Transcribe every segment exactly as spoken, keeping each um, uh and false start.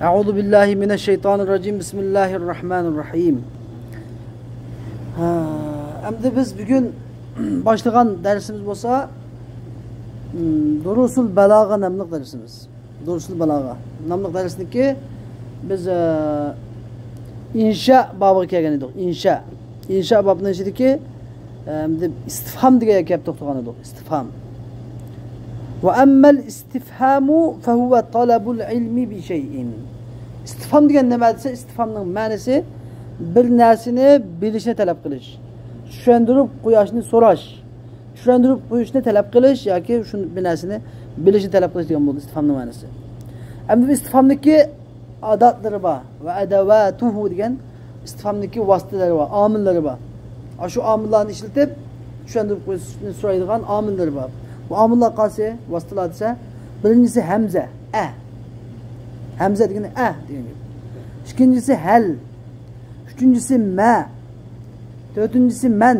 أعوذ بالله من الشيطان الرجيم. بسم الله الرحمن الرحيم. ھە، ئەمدى بىز بۈگۈن باشلىغان دەرسىمىز بولسا، م، دۇرۇسۇل بالاغە ناملىق دەرسىمىز. دۇرۇسۇل بالاغە ناملىق دەرسنىكى بىز، ئە، ئىنشا بابىغا كەلگەن ئىدۇق. ئىنشا. ئىنشا بابنىڭ ئىچىدىكى، ئە، ئىستىفھام دېگەن يەرگە كەپ توختىغان ئىدۇق. ئىستىفھام. وأما الاستفهام فهو طلب العلم بشيء. ئىستىفھام دېگەن نېمە دېسە، ئىستىفھامنىڭ مەنىسى بىر نەرسىنى بىلىشنى تەلەپ قىلىش، چۈشەندۈرۈپ قويۇشنى سوراش، چۈشەندۈرۈپ قويۇشنى تەلەپ قىلىش ياكى شۇ بىر نەرسىنى بىلىشنى تەلەپ قىلىش دېگەن بولدى ئىستىفھامنىڭ مەنىسى. ئەمدى بۇ ئىستىفھامنىڭكى ئاداتلىرى بار ۋە ئەدەۋاتۇھۇ دېگەن ئىستىفھامنىڭكى ۋاسىتىلىرى بار، ئامىللىرى بار. ئاشۇ ئامىللارنى ئىشلىتىپ چۈشەندۈرۈپ قويۇشنى سورايدىغان ئامىللىرى بار. بۇ ئامىللار قايسى؟ ۋاسىتىلار دېسە، بىرىنچىسى ھەمزە، ئە. ھەمزە دېگىنى ئە دېگەن گەپ. ئىككىنچىسى ھەل. ئۈچىنچىسى مە. تۆتىنچىسى مەن.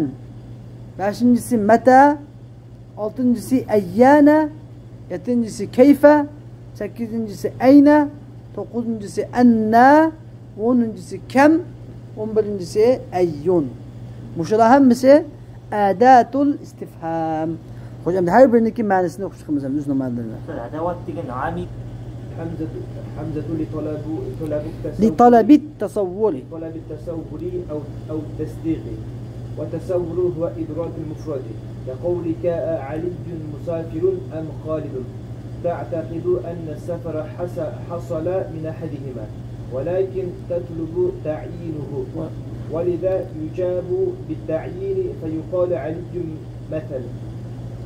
بەشىنچىسى مەتە. ئالتىنچىسى ئەييەنە، يەتتىنچىسى كەيفە، سەككىزىنچىسى ئەينە، توققۇزىنچىسى ئەننە، ئونىنچىسى كەم، ئون بىرىنچىسى ئەييۇن. مۇشۇلار ھەممىسى ئەداتۇل ئىستىفھام. خوش، ئەمدى ھەر بىرىنىڭكى مەنىسىنى ئوقۇپ چىقىمىز ئەمدى ئۆزىنىڭ مەنىلىرىنى. ئەدەۋات دېگەن ئامىل. ھەمزەتۇ، ھەمزەتۇ لىتەلەبۇ، تەلەبۇ تەسەۋۋۇرى. لىتەلەبى تەسەۋۋۇرى. لىتەلەبى تەسەۋۋۇرى ئەۋ، ئەۋ تەسدىقى. والتصور هو إدراك المفرد، كقولك: علي مسافر أم خالد؟ تعتقد أن السفر حص، حصل من أحدهما، ولكن تطلب تعيينه، ولذا يجاب بالتعيين فيقال: علي مثلا،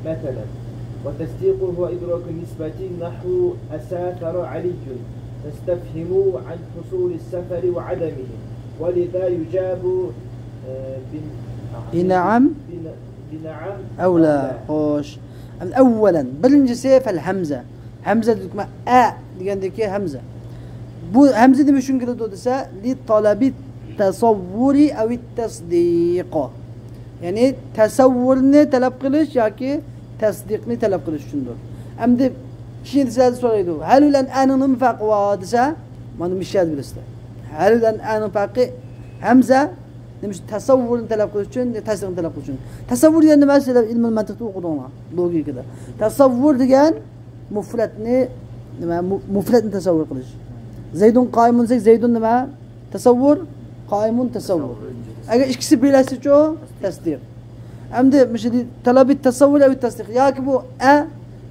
مثلا. والتصديق هو إدراك النسبة، نحو: أسافر علي، تستفهم عن حصول السفر وعدمه، ولذا يجاب، آه، بن، بنعم. بن، بنعم أو لا. أو لا. خوش. ئەۋۋەلەن، بىرىنچىسى فەل ھەمزە. ھەمزە دېدۇق ما، ئە دېگەندىكى ھەمزە. بۇ ھەمزە نېمە ئۈچۈن كېلىدۇ دېسە، لىتەلەبى تەسەۋۋۇرى ئەۋ تەسدىق. يەنى تەسەۋۋۇرنى تەلەپ قىلىش ياكى تەسدىقنى تەلەپ قىلىش ئۈچۈندۇر. ئەمدى كېيىن سىلەردىن سورايدۇ، ھەل بىلەن ئەنىڭ نېمە پەرقى بار دېسە، مانا مۇشۇ يەردە بىلىسىلەر. ھەل بىلەن ئەنىڭ پەرقى ھەمزە نېمە ئۈچۈن؟ تەسەۋۋۇرنى تەلەپ قىلىش ئۈچۈن، تەسدىقنى تەلەپ قىلىش ئۈچۈن. تەسەۋۋۇر دېگەن نېمە؟ سىلەر ئىلمىل مەنتىقتا ئوقۇدۇڭلار، لوگىكىدا. تەسەۋۋۇر دېگەن مۇفرەتنى، نېمە، مۇ، مۇفرەتنى تەسەۋۋۇر قىلىش. زەيدۇن قائىمۇن دېسەك، زەيدۇن نېمە؟ تەسەۋۋۇر، قائىمۇن تەسەۋۋۇر. ئەگەر ئىككىسى بىرلەشسىچۇ؟ تەسدىق. ئەمدى مۇشۇ تەلەبى تەسەۋۋۇر ئەۋ تەسدىق. ياكى بۇ ئە،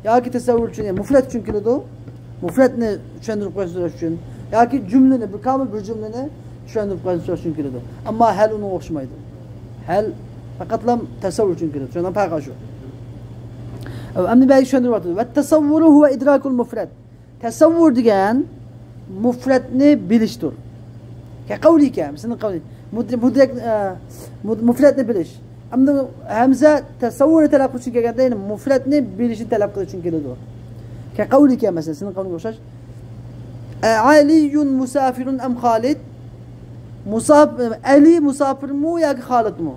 ياكى تەسەۋۋۇر ئۈچۈن، يەنى مۇفرەت ئۈچۈن كېلىدۇ. مۇفرەتنى چۈشەندۈرۈپ قويۇش ئۈچۈن. ياكى جۈملىنى، بىر كامىل بىر جۈملىنى چۈشەندۈرۈپ قويۇش ئۈچۈن كېلىدۇ. ئەمما ھەل ئۇنىڭغا ئوخشىمايدۇ. ھەل پەقەتلا تەسەۋۋۇر ئۈچۈن كېلىدۇ. شۇنىڭ پەرقى شۇ. ئەمدى بەلكى چۈشەندۈرۈۋاتىدۇ. ۋەتتەسەۋۋۇرۇ ھۇۋە ئىدراكۇل مۇفرەت. تەسەۋۋۇر دېگەن مۇفرەتنى بىلىشتۇر. كەقەۋلىكە، مىسلىنى قەۋلى. مۇد، مۇدرەك، ئە، مۇد، مۇفرەتنى بىلىش. ئەمدى ھەمزە تەسەۋۋۇرنى تەلەپ قىلىش ئۈچۈن كەلگەندە، يەنى مۇفرەتنى بىلىشنى تەلەپ قىلىش ئۈچۈن كېلىدۇ. كەقەۋلىكە، مەسىلەن، سىزنىڭ قەۋلىگە ئوخشاش. ئە، ئەلىيۇن مۇسافىرۇن ئەم خالىد؟ مۇساپ، ئەلى مۇساپىرمۇ ياكى خالىدمۇ؟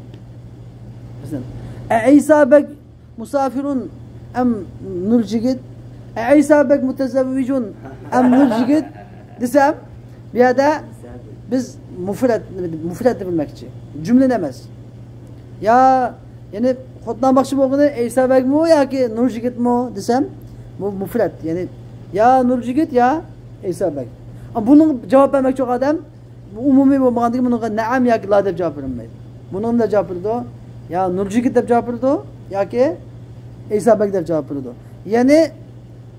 مەسىلەن، ئە، ئەيسا بەگ مۇسافىرۇن ئەم نۇرجىگىت؟ ئەيسا بەگ مۇتەزەۋۋىجۇن ئەم نۇرجىگىت دېسەم، بۇ يەردە بىز مۇفرەت، مۇفرەتنى بىلمەكچى، جۈملىنى ئەمەس. يا، يەنى خوتۇن ئالماقچى بولغىنى ئەيسا بەگمۇ ياكى نۇرجىگىتمۇ دېسەم، بۇ مۇفرەت، يەنى يا نۇرجىگىت يا ئەيسا بەگ. ئەمما بۇنىڭغا جاۋاب بەرمەكچى بولغان ئادەم بۇ ئومۇمىي بولمىغاندىكىن بۇنىڭغا نەئەم ياكى لا دەپ جاۋاب بېرەلمەيدۇ. بۇنىڭغا نېمە دەپ جاۋاب بېرىدۇ؟ يا نۇرجىگىت دەپ جاۋاب بېرىدۇ ياكى ئەيسا بەگ دەپ جاۋاب بېرىدۇ. يەنى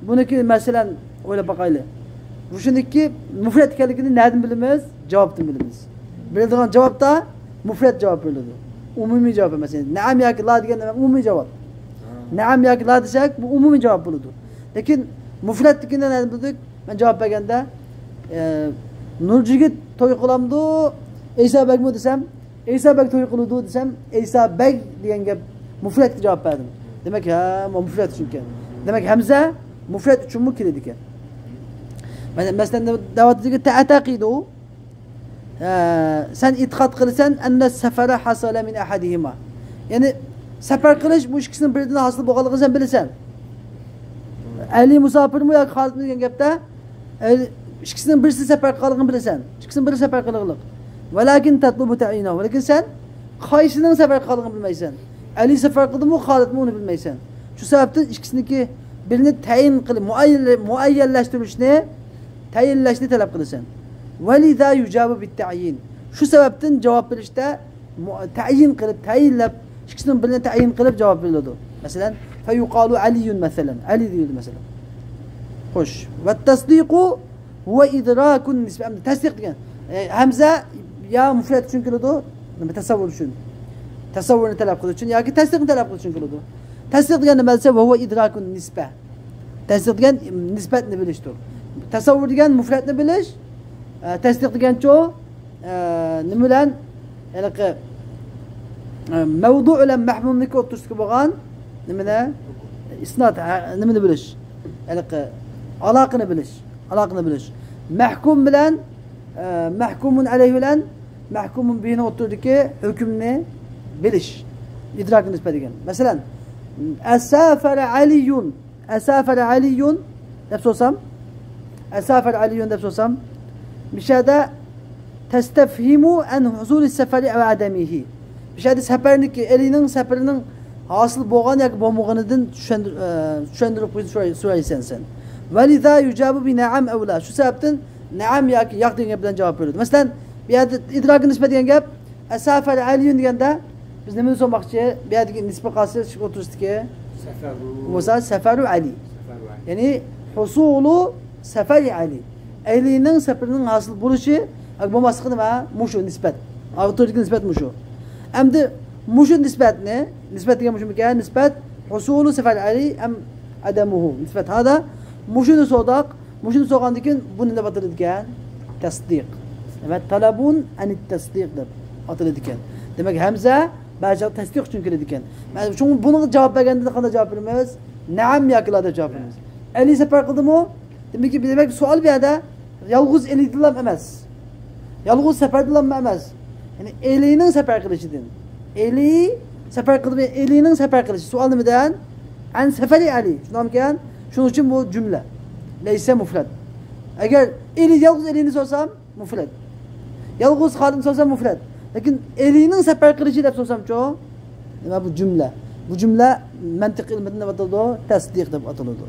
بۇنىڭكى مەسىلەن ئويلاپ باقايلى. مۇشۇنىڭكى مۇفرەت ئىكەنلىكىنى نەدىن بىلىمىز؟ جاۋابتىن بىلىمىز. بېرىدىغان جاۋابتا مۇفرەت جاۋاب بېرىلىدۇ. ئومۇمىي جاۋاب ئەمەس. يەنى نەئەم ياكى لا دېگەن ئومۇمىي جاۋاب. نەئەم ياكى لا دېسەك، بۇ ئومۇمىي جاۋاب بولىدۇ. لېكىن مۇفرەتلىكىنى نەدىن بىلدۇق؟ مەن جاۋاب بەرگەندە، ئە، نۇرجىگىت توي قىلامدۇ، ئەيسا بەگمۇ دېسەم، ئەيسا بەگ توي قىلىدۇ دېسەم، ئەيسا بەگ دېگەن گەپ مۇفرەتكە جاۋاب بەردىم. دېمەك، ھە، مۇفرەت ئۈچۈنكەن. دېمەك، ھەمزە مۇفرەت ئۈچۈنمۇ كېلىدىكەن. مەسىلەن، دەۋاتىدىكى تەئتەقىدۇ. ھە، سەن ئېتىقاد قىلىسەن، ئەننە سەفەرە ھاسەلە مىن ئەھەدىھىما. يەنى سەپەر قىلىش بۇ ئىككىسىنىڭ بىرىدىن ھاسىل بولغانلىقىنى سەن بىلىسەن. ئەلى مۇساپىرمۇ ياكى خالىدمۇ دېگەن گەپتە، ئەلى، ئىككىسىنىڭ بىرسى سەپەر قىلغانلىقىنى بىلىسەن. ئىككىسىنىڭ بىرى سەپەر قىلغانلىق. ۋەلاكىن تەتلۇبۇ تەئيىنەھۇ. لېكىن سەن قايسىنىڭ سەپەر قىلغانلىقىنى بىلمەيسەن. ئەلى سەپەر قىلدىمۇ، خالىدمۇ، ئۇنى بىلمەيسەن. شۇ سەۋەبتىن ئىككىسىنىڭكى بىرىنى تەيىن قىلىپ، مۇئەييەنلە-، مۇئەييەنلەشتۈرۈشنى، تەيىنلەشنى تەلەپ قىلىسەن. ۋەلىزا يۇجابۇ بىتتەئيىن. شۇ سەۋەبتىن جاۋاب بېرىشتە مۇ-، تەيىن قىلىپ، تەيىنلەپ، ئىككىسىنىڭ بىرىنى تەيىن قىلىپ جاۋاب بېرىلىدۇ. مەسىلەن، فيقال علي مەسىلەن، ئەلى دېيىلدى مەسىلەن. خوش. والتصديق هو إدراك النسبة. ئەمدى تەستىق دېگەن، ئە، ھەمزە يا مۇفرەت ئۈچۈن كېلىدۇ، نېمە، تەسەۋۋۇر ئۈچۈن، تەسەۋۋۇرنى تەلەپ قىلىش ئۈچۈن ياكى تەستىقنى تەلەپ قىلىش ئۈچۈن كېلىدۇ. تەستىق دېگەن نېمە دېسە، وهو إدراك النسبة. تەستىق دېگەن نىسبەتنى بىلىشتۇر. تەسەۋۋۇر دېگەن مۇفرەتنى بىلىش، ئە، تەستىق دېگەنچۇ، ئە، نېمە بىلەن؟ ھېلىقى، ئە، مەۋدۇ بىلەن مەھمۇمنىڭكى ئوتتۇرىسىدىكى بولغان نېمىنى؟ ئىسناد، ھە، نېمىنى بىلىش؟ ھېلىقى ئالاقىنى بىلىش. ئالاقىنى بىلىش. مەھكۇم بىلەن، ئە، مەھكۇمۇن ئەلەيھ بىلەن مەھكۇمۇن بىھنىڭ ئوتتۇرىدىكى ھۆكۈمنى بىلىش. ئىدراك نىسبەت دېگەن. مەسىلەن، ئەسافەرە ئەلىيۇن. ئەسافەرە ئەلىيۇن دەپ سورىسام، ئەسافەرە ئەلىيۇن دەپ سورىسام، مىشەدە تەستەفھىمۇ ئەن ھۇزۇرى سەفەرى ئەۋ ئەدەمىھى. مىشەدە سەپەرنىكى، ئەلىنىڭ سەپىرىنىڭ ھاسىل بولغان ياكى بولمىغىنىدىن چۈشەندۈر-، ئە، چۈشەندۈرۈپ سوراي-، سورايسەن سەن. ۋەلىزا يۇجابۇ بىنەئەم ئەۋلا. شۇ سەۋەبتىن نەئەم ياكى ياق دېگەن گەپ بىلەن جاۋاب بېرىدۇ. مەسىلەن، بۇ يەردە ئىدراكى نىسبەت دېگەن گەپ، ئەسافەر ئەلىيۇن دېگەندە، بىز نېمىنى سورىماقچى؟ بۇ يەردىكى نىسبە قالسا، شۇ ئوتتۇرىسىدىكى سەفەرۇ. بولسا سەفەرۇ ئەلى. سەفەرۇ ئەلى. يەنى، ھۇسۇلۇ سەفەرى ئەلى. ئەلىنىڭ سەپىرىنىڭ ھاسىل بولۇشى، ياكى بولماسلىقى نېمە؟ مۇشۇ نىسبەت. ئوتتۇرىدىكى نىسبەت مۇشۇ. ئەمدى مۇشۇ نىسبەتنى، نىسبەت دېگەن مۇشۇمىكەن؟ نىسبەت ھۇسۇلۇ سەفەرى ئەلى ئەم ئەدەمۇھۇ. نىسبەت ھادا مۇشۇنى سوردۇق. مۇشۇنى سورىغاندىن كېيىن بۇنى نېمە دەپ ئاتىلىدىكەن؟ تەسدىق. دېمەك، تەلەبۇن ئەنىت تەسدىق دەپ ئاتىلىدىكەن. دېمەك، ھەمزە بەزى چاغدا تەسدىق ئۈچۈن كېلىدىكەن. مەن شۇڭا بۇنىڭغا جاۋاب بەرگەندە قانداق جاۋاب بېرىمىز؟ نەئەم ياكى لا دەپ جاۋاب بېرىمىز. ئەلى سەپەر قىلدىمۇ؟ دېمەك، دېمەك، سوئال بۇ يەردە يالغۇز ئەلىدىنلا ئەمەس. يالغۇز سەپەردىنلا ئەمەس. يەنى ئەلىنىڭ سەپەر قىلىشىدىن. ئەلى سەپەر قىلىدۇ، ئەلىنىڭ سەپەر قىلىشى. سوئال نېمىدىن؟ ئەن سەفەرى ئەلى. شۇنداقمىكەن؟ شۇنىڭ ئۈچۈن بۇ جۈملە. لەيسە مۇفرەت. ئەگەر ئەلى، يالغۇز ئەلىنى سورىسام، مۇفرەت. يالغۇز خالىدنى سورىسام، مۇفرەت. لېكىن ئەلىنىڭ سەپەر قىلىشى دەپ سورىسامچۇ؟ نېمە بۇ جۈملە؟ بۇ جۈملە مەنتىق ئىلمىدە نېمە ئاتىلىدۇ؟ تەسدىق دەپ ئاتىلىدۇ.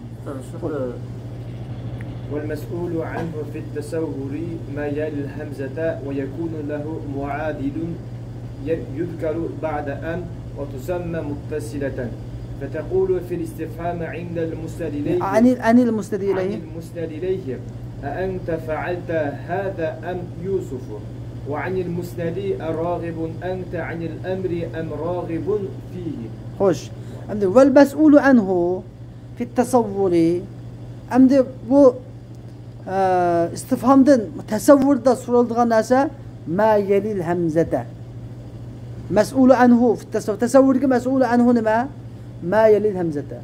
والمسؤول عنه في التصور ما يلي الهمزة ويكون له معادل ي-، يذكر بعد أم وتسمى متصلة، فتقول في الاستفهام عند المسند إليه، عن، عن المسند إليه. عن المسند إليه، أأنت فعلت هذا أم يوسف؟ وعن المسند أراغب أنت عن الأمر أم راغب فيه؟ خوش. ئەمدى والمسؤول عنه في التصور. ئەمدى بۇ، ئە، ئىستىفھامدىن تەسەۋۋۇردا سورىلىدىغان نەرسە ما يلي الهمزة. مسؤول عنه في التصور. تەسەۋۋۇردىكى مسؤول عنه نېمە؟ ما يلي الهمزة.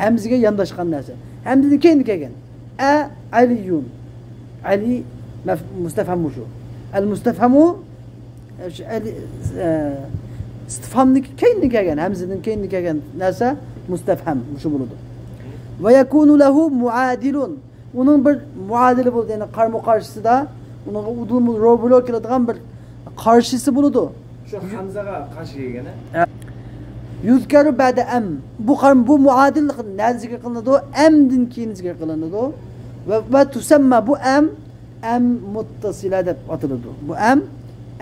ھەمزىگە يانداشقان نەرسە. ھەمزىدىن كېيىن كەلگەن. ئە، ئەلىيۇن. ئەلى مەف-، مۇستەفھەم مۇشۇ. ئەل مۇستەفھەمۇ، ئە، شۇ ئەلى، ئە، ئىستىفھامدىن كېيىن كەلگەن، ھەمزىدىن كېيىن كەلگەن نەرسە مۇستەفھەم مۇشۇ بولىدۇ. ۋە يەكۇنۇ لەھۇ مۇئادىلۇن. ئۇنىڭ بىر مۇئادىلى بولىدۇ، يەنى قارمۇ قارشىسىدا، ئۇنىڭغا ئۇدۇل روبىرو كېلىدىغان بىر قارشىسى بولىدۇ. شۇ ھەمزىگە قارشى كەلگەن، ھە؟ يذكر بعد أم. بۇ قار-، بۇ مۇئادىل نەدە زىكىر قىلىنىدۇ؟ ئەمدىن كېيىن زىكىر قىلىنىدۇ. ۋە، ۋە تسمى، بۇ ئەم، ئەم مۇتتەسىلە دەپ ئاتىلىدۇ. بۇ ئەم،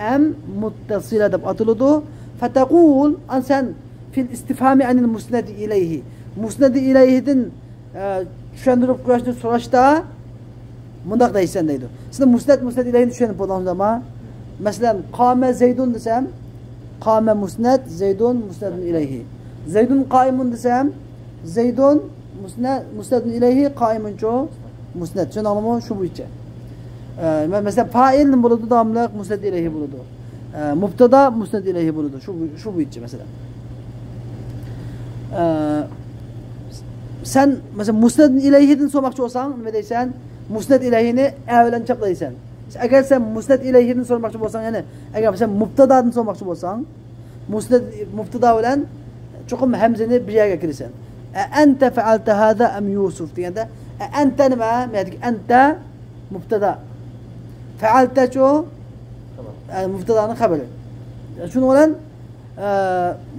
ئەم مۇتتەسىلە دەپ ئاتىلىدۇ. فتقول، ئەن سەن، في الاستفهام عن المسند إليه. مۇسنەد ئىلەيھىدىن ئە، چۈشەندۈرۈپ قويۇشنى سوراشتا مۇنداق دەيسەن دەيدۇ. سىلەر مۇسنەد، مۇسنەد ئىلەيھىنى چۈشەنىپ بولدىڭىزلارما؟ مەسىلەن، قام زەيدۇن دېسەم، قام مۇسنەد، زەيدۇن مۇسنەدۇن ئىلەيھى. زەيدۇن قائىمۇن دېسەم، زەيدۇن مۇسنە-، مۇسنەدۇن ئىلەيھى، قائىمۇنچۇ مۇسنەد. چۈشەندىڭلارمۇ؟ شۇ بويىچە. ئە، مە-، مەسىلەن، پائىل نېمە بولىدۇ؟ داۋاملىق مۇسنەد ئىلەيھى بولىدۇ. ئە، مۇبتادا مۇسنەد ئىلەيھى بولىدۇ. شۇ، شۇ بويىچە مەسىلەن. ئە، سەن مەسىلەن مۇسنەد ئىلەيھىدىن سورىماقچى بولساڭ نېمە دەيسەن؟ مۇسنەد ئىلەيھىنى ئە بىلەن چاپلايسەن. ئەگەر سەن مۇسنەد ئىلەيھىدىن سورىماقچى بولساڭ، يەنى ئەگەر سەن مۇبتادادىن سورىماقچى بولساڭ، مۇسنەد، مۇبتادا بىلەن چوقۇم ھەمزىنى بىر يەرگە ئەكىرىسەن. ئەئەنتە فەئەلتە ھازا ئەم يۇسۇف دېگەندە، ئەئەنتە نېمە؟ مەدىكى ئەنتە مۇبتەدا. فەئەلتەچۇ؟ خەۋەر. ئە، مۇبتەدانىڭ خەۋىرى. شۇنىڭ بىلەن، ئە،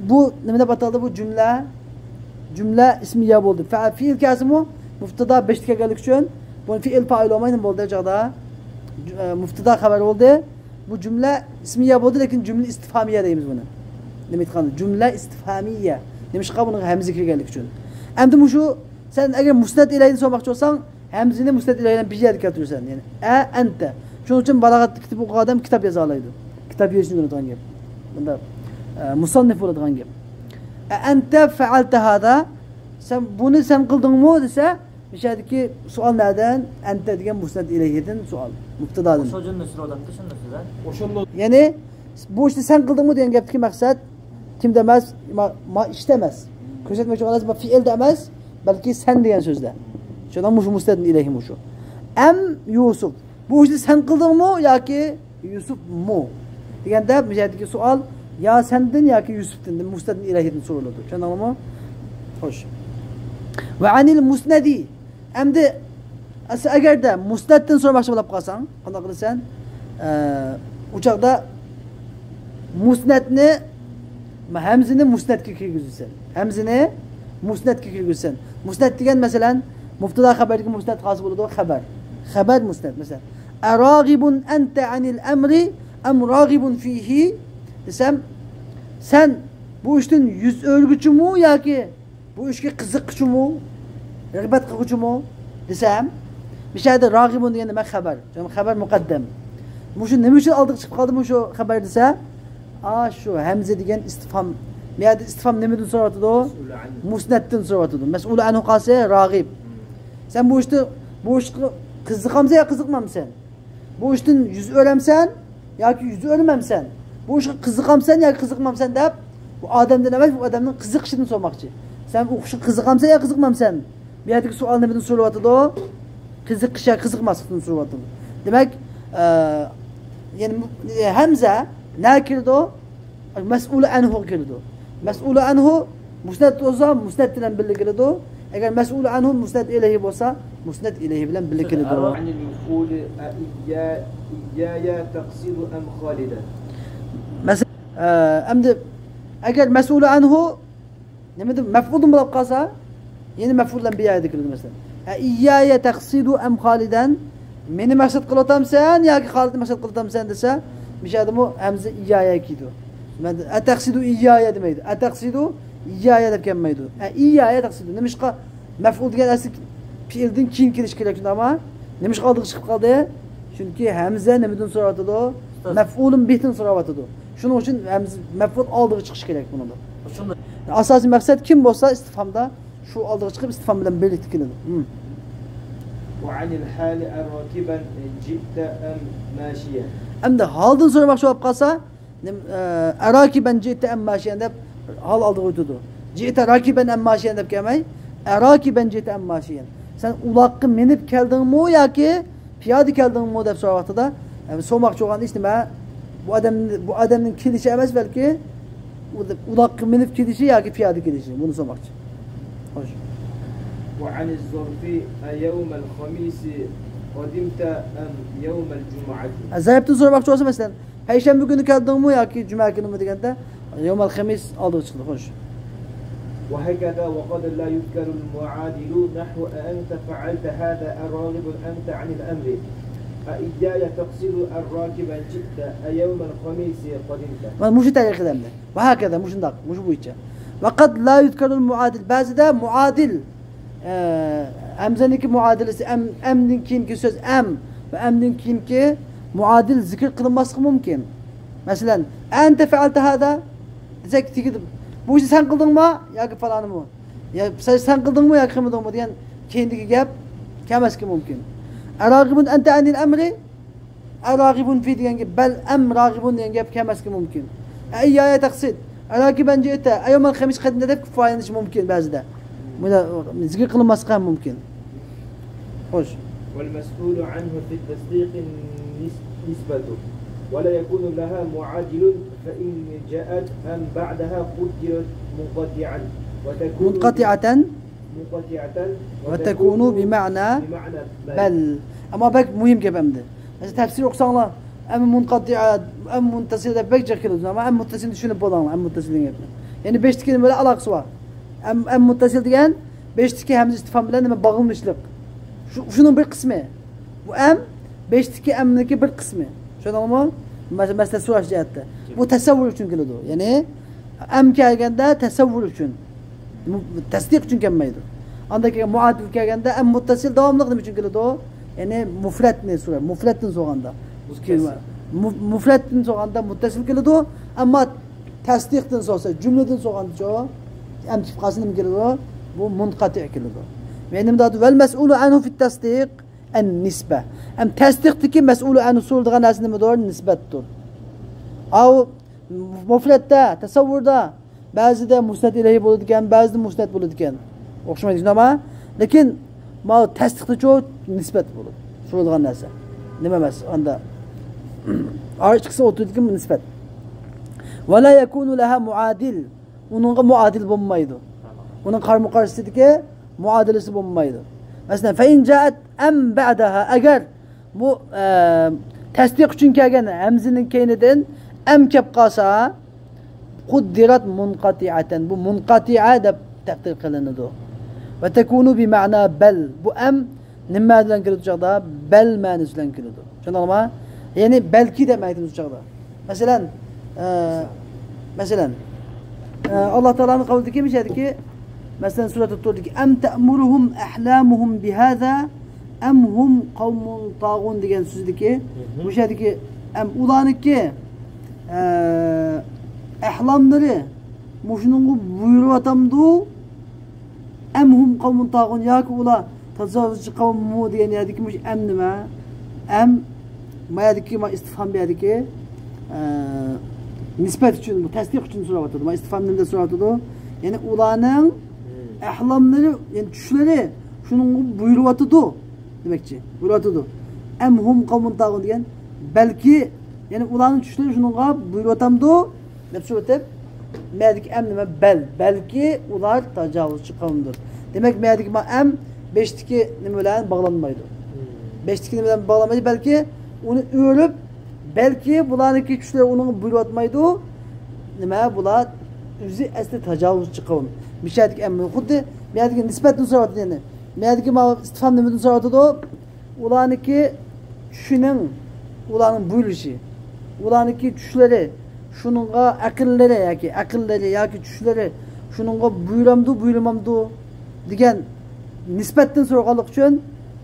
بۇ نېمە دەپ ئاتالدى؟ بۇ جۈملە، جۈملە ئىسمىيە بولدى. فە-، فېئىل كەلسىمۇ مۇبتەدا بېشىدا كەلگەنلىكى ئۈچۈن بۇنى فېئىل پائىل بولماي نېمە بولدى چاغدا؟ جۈ-، ئە، مۇبتەدا خەۋەر بولدى. بۇ جۈملە ئىسمىيە بولدى، لېكىن جۈملە ئىستىفھامىيە دەيمىز بۇنى. نېمە ئېيتقاندا؟ جۈملە ئىستىفھامىيە. نېمىشقا؟ بۇنىڭغا ھەمزە كىرگەنلىكى ئۈچۈن. ئەمدى مۇشۇ سەن ئەگەر مۇسنەد ئىلەيھىنى سورىماقچى بولساڭ، ھەمزىنى مۇسنەد ئىلەيھىدىن بىر يەردە كەلتۈرىسەن. يەنى، ئە، ئەنتە. شۇنىڭ ئۈچۈن بالاغەت كىتابى ئوقۇغان ئادەم كىتاب يازالايدۇ. كىتاب يېزىشنى ئۆگىنىدىغان گەپ. بۇندا، ئە، مۇسەننىف بولىدىغان گەپ. ئە، ئەنتە فەئەلتە ھازا، سەن بۇنى سەن قىلدىڭمۇ دېسە، مىشەدىكى سوئال نەدىن؟ ئەنتە دېگەن مۇسنەد ئىلەيھىدىن سوئال. مۇبتادادىن. شۇ جۈملە سۈرۈۋاتاتتى، شۇنداق سۆزلەر. يەنى، بۇ ئىشنى سەن قىلدىڭمۇ دېگەن گەپتىكى مەقسەت كىمدە ئەمەس؟ ما، ما ئىشتا ئەمەس. كۆرسەتمەكچى بولغان نەرسە ما فېئىلدە ئەمەس، بەلكى سەن دېگەن سۆزدە. شۇنىڭ مۇشۇ مۇستەدىن ئىلەيھى مۇشۇ. ئەم يۇسۇف. بۇ ئىشنى سەن قىلدىڭمۇ ياكى يۈسۈفمۇ؟ دېگەندە، بۇ يەردىكى سوئال يا سەندىن ياكى يۈسۈفتىن، مۇستەدىن ئىلەيھىدىن سورىلىدۇ. چۈشەندىڭلارمۇ؟ خوش. ۋە ئەنىل مۇسنەدى. ئەمدى، ئەس-، ئەگەردە مۇسنەدتىن سورىماقچى بولۇپ قالساڭ، قانداق قىلىسەن؟ ئە، ئۇ چاغدا مۇسنەدنى، ھەمزىنى مۇسنەدكە كىرگۈزىسەن. ھەمزىنى مۇسنەدكە كىرگۈزىسەن. مۇسنەد دېگەن، مەسىلەن، مۇبتادا خەبەردىكى مۇسنەد خاس بولىدۇ، خەبەر. خەبەر مۇسنەد، مەسىلەن. ئەراغىبۇن ئەنتە ئەنىل ئەمرى ئەم راغىبۇن فىھى دېسەم، سەن بۇ ئىشتىن يۈز ئۆرۈگۈچىمۇ ياكى بۇ ئىشقا قىزىققۇچىمۇ، رىغبەت قىلغۇچىمۇ دېسەم، مىشەدە راغىبۇن دېگەن نېمە؟ خەبەر. خەبەر مۇقەددەم. مۇشۇ نېمە ئۈچۈن ئالدىغا چىقىپ قالدى مۇشۇ خەبەر دېسە، ئا، شۇ ھەمزە دېگەن ئىستىفھام. بۇ يەردە ئىستىفھام نېمىدىن سوراۋاتىدۇ؟ مەسئۇلى ئەنھۇ. مۇسنەدتىن سوراۋاتىدۇ. مەسئۇلى ئەنھۇ قالسا راغىب. سەن بۇ ئىشتا، بۇ ئىشقا قىزىقامسەن يا قىزىقمامسەن؟ بۇ ئىشتىن يۈز ئۆرەمسەن ياكى يۈز ئۆرمەمسەن؟ بۇ ئىشقا قىزىقامسەن ياكى قىزىقمامسەن دەپ، بۇ ئادەمدىن ئەمەس، بۇ ئادەمنىڭ قىزىقىشىدىن سورىماقچى. سەن ئۇ ئىشقا قىزىقامسەن يا قىزىقمامسەن؟ بۇ يەردىكى سوئال نېمىدىن سورىلىۋاتىدۇ؟ قىزىقىش يا قىزىقماسلىقتىن سورىلىۋاتىدۇ. دېمەك، ئە، يەنى، ھەمزە نە كىرىدۇ؟ مەسئۇلى ئەنھۇغا كىرىدۇ. مەسئۇلى ئەنھۇ مۇسنەد بولسا، مۇسنەد بىلەن بىللە كېلىدۇ. ئەگەر مەسئۇلى ئەنھۇ مۇسنەد ئىلەيھى بولسا، مۇسنەد ئىلەيھى بىلەن بىللە كېلىدۇ. مەسە-، ئە، ئەمدى ئەگەر مەسئۇلى ئەنھۇ نېمىدىن، مەفئۇلدىن بولۇپ قالسا، يەنە مەفئۇل بىلەن بىر يەردە كېلىدۇ، مەسىلەن. ئە، ئىييايە تەقسىدۇ ئەم خالىدەن؟ مېنى مەقسەت قىلىۋاتامسەن ياكى خالىدنى مەقسەت قىلىۋاتامسەن دېسە، مۇشۇ يەردىمۇ ھەمزە ئىييايە كېلىدۇ. مەن ئەتەقسىدۇ ئىييايە دېمەيدۇ. ئەتەقسىدۇ ئىييايە دەپ كەلمەيدۇ. ئە، ئىييايە تەقسىدۇ. نېمىشقا؟ مەفئۇل دېگەن ئەسلى پېئىلدىن كېيىن كېلىشى كېرەك، شۇنداقمۇ؟ نېمىشقا ئالدىغا چىقىپ قالدى؟ چۈنكى ھەمزە نېمىدىن سوراۋاتىدۇ؟ ئۇستاز. مەفئۇلۇن بىھتىن سوراۋاتىدۇ. شۇنىڭ ئۈچۈن ھەمزە، مەفئۇل ئالدىغا چىقىشى كېرەك بۇنىڭدا. شۇنداق. ئاساسىي مەقسەت كىم بولسا ئىستىفھامدا، شۇ ئالدىغا چىقىپ ئىستىفھام بىلەن بىرلىكتە كېلىدۇ. ھىم. وعن الحال أراكبا جئت أم ماشيا. ئەمدى ھالدىن سورىماقچى بولۇپ قالسا، نېمە، ئە، ئەراكىبەن جىئتە ئەم ماشىيەن دەپ ھال ئالدىغا ئۆتىدۇ. جىئتە راكىبەن ئەم ماشىيەن دەپ كەلمەي، ئەراكىبەن جىئتە ئەم ماشىيەن. سەن ئۇلاققا مىنىپ كەلدىڭمۇ ياكى پىيادە كەلدىڭمۇ دەپ سورىغان ۋاقتىدا، ئە، سورىماقچى بولغان ئىش نېمە؟ بۇ ئادەم، بۇ ئادەمنىڭ كېلىشى ئەمەس، بەلكى ئۇ-، ئۇلاققا مىنىپ كېلىشى ياكى پىيادە كېلىشى، بۇنى سورىماقچى. خوش. وعن الظرف أيوم الخميس قدمت أم يوم الجمعة. ئە، زەرپتىن سورىماقچى بولسا، مەسىلەن، پەيشەنبە كۈنى كەلدىڭمۇ ياكى جۈمە كۈنىمۇ دېگەندە، يومەل خەمىس ئالدىغا چىقىدۇ، خوش. وهكذا وقد لا يذكر المعادل نحو أأنت فعلت هذا أراغب أنت عن الأمر أإياي تقصد أراكبا جئت أيوم الخميس قدمت. مانا مۇشۇ تەرىقىدە ئەمدى. ۋەھاكەزا، مۇشۇنداق، مۇشۇ بويىچە. ۋەقەد لا يۇزكەرۇل مۇئادىل. بەزىدە مۇئادىل، ئە، ھەمزەنىڭكى مۇئادىلىسى، ئەم، ئەمدىن كېيىنكى سۆز ئەم ۋە ئەمدىن كېيىنكى مۇئادىل زىكىر قىلىنماسلىقى مۇمكىن. مەسىلەن، ئەنتە فەئەلتە ھازا دېسەك، تېگىدە، بۇ ئىشنى سەن قىلدىڭمۇ ياكى پالانىمۇ؟ يا سەن، سەن قىلدىڭمۇ ياكى قىلمىدىڭمۇ دېگەن كېيىندىكى گەپ كەلمەسلىكى مۇمكىن. ئەراغىبۇن ئەنتە ئەنىل ئەمرى؟ ئەراغىبۇن فى دېگەن گەپ، بەل ئەم راغىبۇن دېگەن گەپ كەلمەسلىكى مۇمكىن. ئەئىيايە تەقسىد، ئەراكىبەن جىئتە، ئەيومەل خەمىس قەدىمدە دەپ كۇپايىلىنىشى مۇمكىن بەزىدە. بۇنى زىكىر قىلىنماسلىقى ھەم مۇمكىن. خوش. والمسؤول عنه في التصديق نس-، نسبة، ولا يكون لها معادل، فإن جاءت أم بعدها قدرت منقطعا، وتكون منقطعة. منقطعة، وتكون بمعنى بمعنى بل. بل. ئەمما بەك مۇھىم گەپ ئەمدى. مەسىلەن، تەپسىر ئوقۇساڭلار، ئەم مۇنقەتىئە، ئەم مۇتتەسىل دەپ بەك جىق كېلىدۇ. ئەمما ئەم مۇتتەسىلنى چۈشىنىپ بولۇڭلار، ئەم مۇتتەسىل دېگەن گەپنى. يەنى بەشتىكى نېمە بىلەن ئالاقىسى بار؟ ئەم، ئەم مۇتتەسىل دېگەن بەشتىكى ھەمزە ئىستىفھام بىلەن نېمە باغلىنىشلىق. شۇ، شۇنىڭ بىر قىسمى. بۇ ئەم بەشتىكى ئەمنىڭكى بىر قىسمى. چۈشەندىڭىزمۇ؟ مەسە-، مەسىلە سوراش جەھەتتە. بۇ تەسەۋۋۇر ئۈچۈن كېلىدۇ. يەنى ئەم كەلگەندە تەسەۋۋۇر ئۈچۈن. مۇ-، تەسدىق ئۈچۈن كەلمەيدۇ. ئاندىن كېيىن مۇئادىل كەلگەندە ئەم مۇتتەسىل داۋاملىق نېمە ئۈچۈن كېلىدۇ؟ يەنى مۇفرەتنى سورا-، مۇفرەتتىن سورىغاندا. مۇتتەسىل. مۇ-، مۇفرەتتىن سورىغاندا مۇتتەسىل كېلىدۇ. ئەمما تەسدىقتىن سورىسا، جۈملىدىن سورىغاندىچۇ، ئەم كېلىپ قالسا نېمە كېلىدۇ؟ بۇ مۇنقەتىئ كېلىدۇ. يەنى نېمە دەيدۇ؟ ۋەل مەسئۇلۇ ئەنھۇ فىت تەسدىق ئەن نىسبە. ئەم تەسدىقتىكى مەسئۇلۇ ئەنھۇ سورىلىدىغان نەرسە نېمىدۇر؟ نىسبەتتۇر. ئاۋۇ مۇفرەتتە، تەسەۋۋۇردا بەزىدە مۇسنەد ئىلەيھى بولىدىكەن، بەزىدە مۇسنەد بولىدىكەن. ئوخشىمايدۇ، شۇنداقمۇ؟ لېكىن ماۋۇ تەسدىقتىچۇ نىسبەت بولىدۇ. سورىلىدىغان نەرسە. نېمە ئەمەس، ئاندا ئارا ئىككىسى ئوتتۇرىدىكى نىسبەت. ۋە لا يەكۇنۇ لەھا مۇئادىل. ئۇنىڭغا مۇئادىل بولمايدۇ. ئۇنىڭ قارىمۇ قارشىسىدىكى مۇئادىلىسى بولمايدۇ. مەسىلەن، فەئىن جائەت ئەم بەئدەھا، ئەگەر بۇ، ئە، تەسدىق ئۈچۈن كەلگەن ھەمزىنىڭ كەينىدىن ئەم كەپ قالسا، قۇددىرەت مۇنقەتىئەتەن، بۇ مۇنقەتىئە دەپ تەقدىر قىلىنىدۇ. ۋە تەكۇنۇ بىمەئنا بەل، بۇ ئەم نېمە مەنە بىلەن كېلىدۇ چاغدا؟ بەل مەنىسى بىلەن كېلىدۇ. چۈشەندىڭلارمۇ؟ يەنى بەلكى دەپ ئېيتىمىز چاغدا. مەسىلەن، ئە، مەسىلەن، ئە، ئاللا تائالانىڭ قەۋلىدىكى، مۇشۇ يەردىكى، مەسىلەن، سۈرەتۇت تۇردىكى، ئەم تەئمۇرۇھۇم ئەھلامۇھۇم بىھازا ئەم ھۇم قەۋمۇن تاغۇن دېگەن سۆزدىكى، مۇشۇ يەردىكى ئەم ئۇلارنىڭكى، ئە، ئەھلاملىرى مۇشۇنىڭغا بۇيرۇۋاتامدۇ؟ ئەم ھۇم قەۋمۇن تاغۇن، ياكى ئۇلار تاجاۋۇزچى قەۋممۇ دېگەن يەردىكى مۇشۇ ئەم نېمە؟ ئەم، ما يەردىكى، ما ئىستىفھام بۇ يەردىكى، ئە، نىسبەت ئۈچۈن، بۇ تەسدىق ئۈچۈن سوراۋاتىدۇ. ما ئىستىفھام نېمە دەپ سوراۋاتىدۇ؟ يەنى ئۇلارنىڭ ئەھلاملىرى، يەنى چۈشلىرى شۇنىڭغا بۇيرۇۋاتىدۇ دېمەكچى. بۇيرۇۋاتىدۇ. ئەم ھۇم قەۋمۇن تاغۇن دېگەن، بەلكى، يەنى ئۇلارنىڭ چۈشلىرى شۇنىڭغا بۇيرۇۋاتامدۇ؟ دەپ سورىتىپ، مەدىكى ئەم نېمە؟ بەل. بەلكى ئۇلار تاجاۋۇزچى قەۋمدۇر. دېمەك، مەدىكى ما ئەم بەشتىكى نېمە بىلەن باغلانمايدۇ؟ بەشتىكى نېمە بىلەن باغلانمايدۇ؟ بەلكى ئۇنى ئۆرۈپ، بەلكى بۇلارنىڭكى چۈشلىرى ئۇنىڭغا بۇيرۇۋاتمايدۇ. نېمە؟ بۇلار ئۆزى ئەسلى تاجاۋۇزچى قەۋم. مىشەدىكى ئەم خۇددى مەدىكى نىسبەتنى سوراۋاتىدۇ يەنى. مەدىكى ما ئىستىفھام نېمىدىن سوراۋاتىدۇ؟ ئۇلارنىڭكى چۈشىنىڭ، ئۇلارنىڭ بۇيرۇشى، ئۇلارنىڭكى چۈشلىرى، شۇنىڭغا ئەقىللىرى ياكى ئەقىللىرى ياكى چۈشلىرى شۇنىڭغا بۇيرامدۇ، بۇيرۇمامدۇ دېگەن نىسبەتتىن سورىغانلىقى ئۈچۈن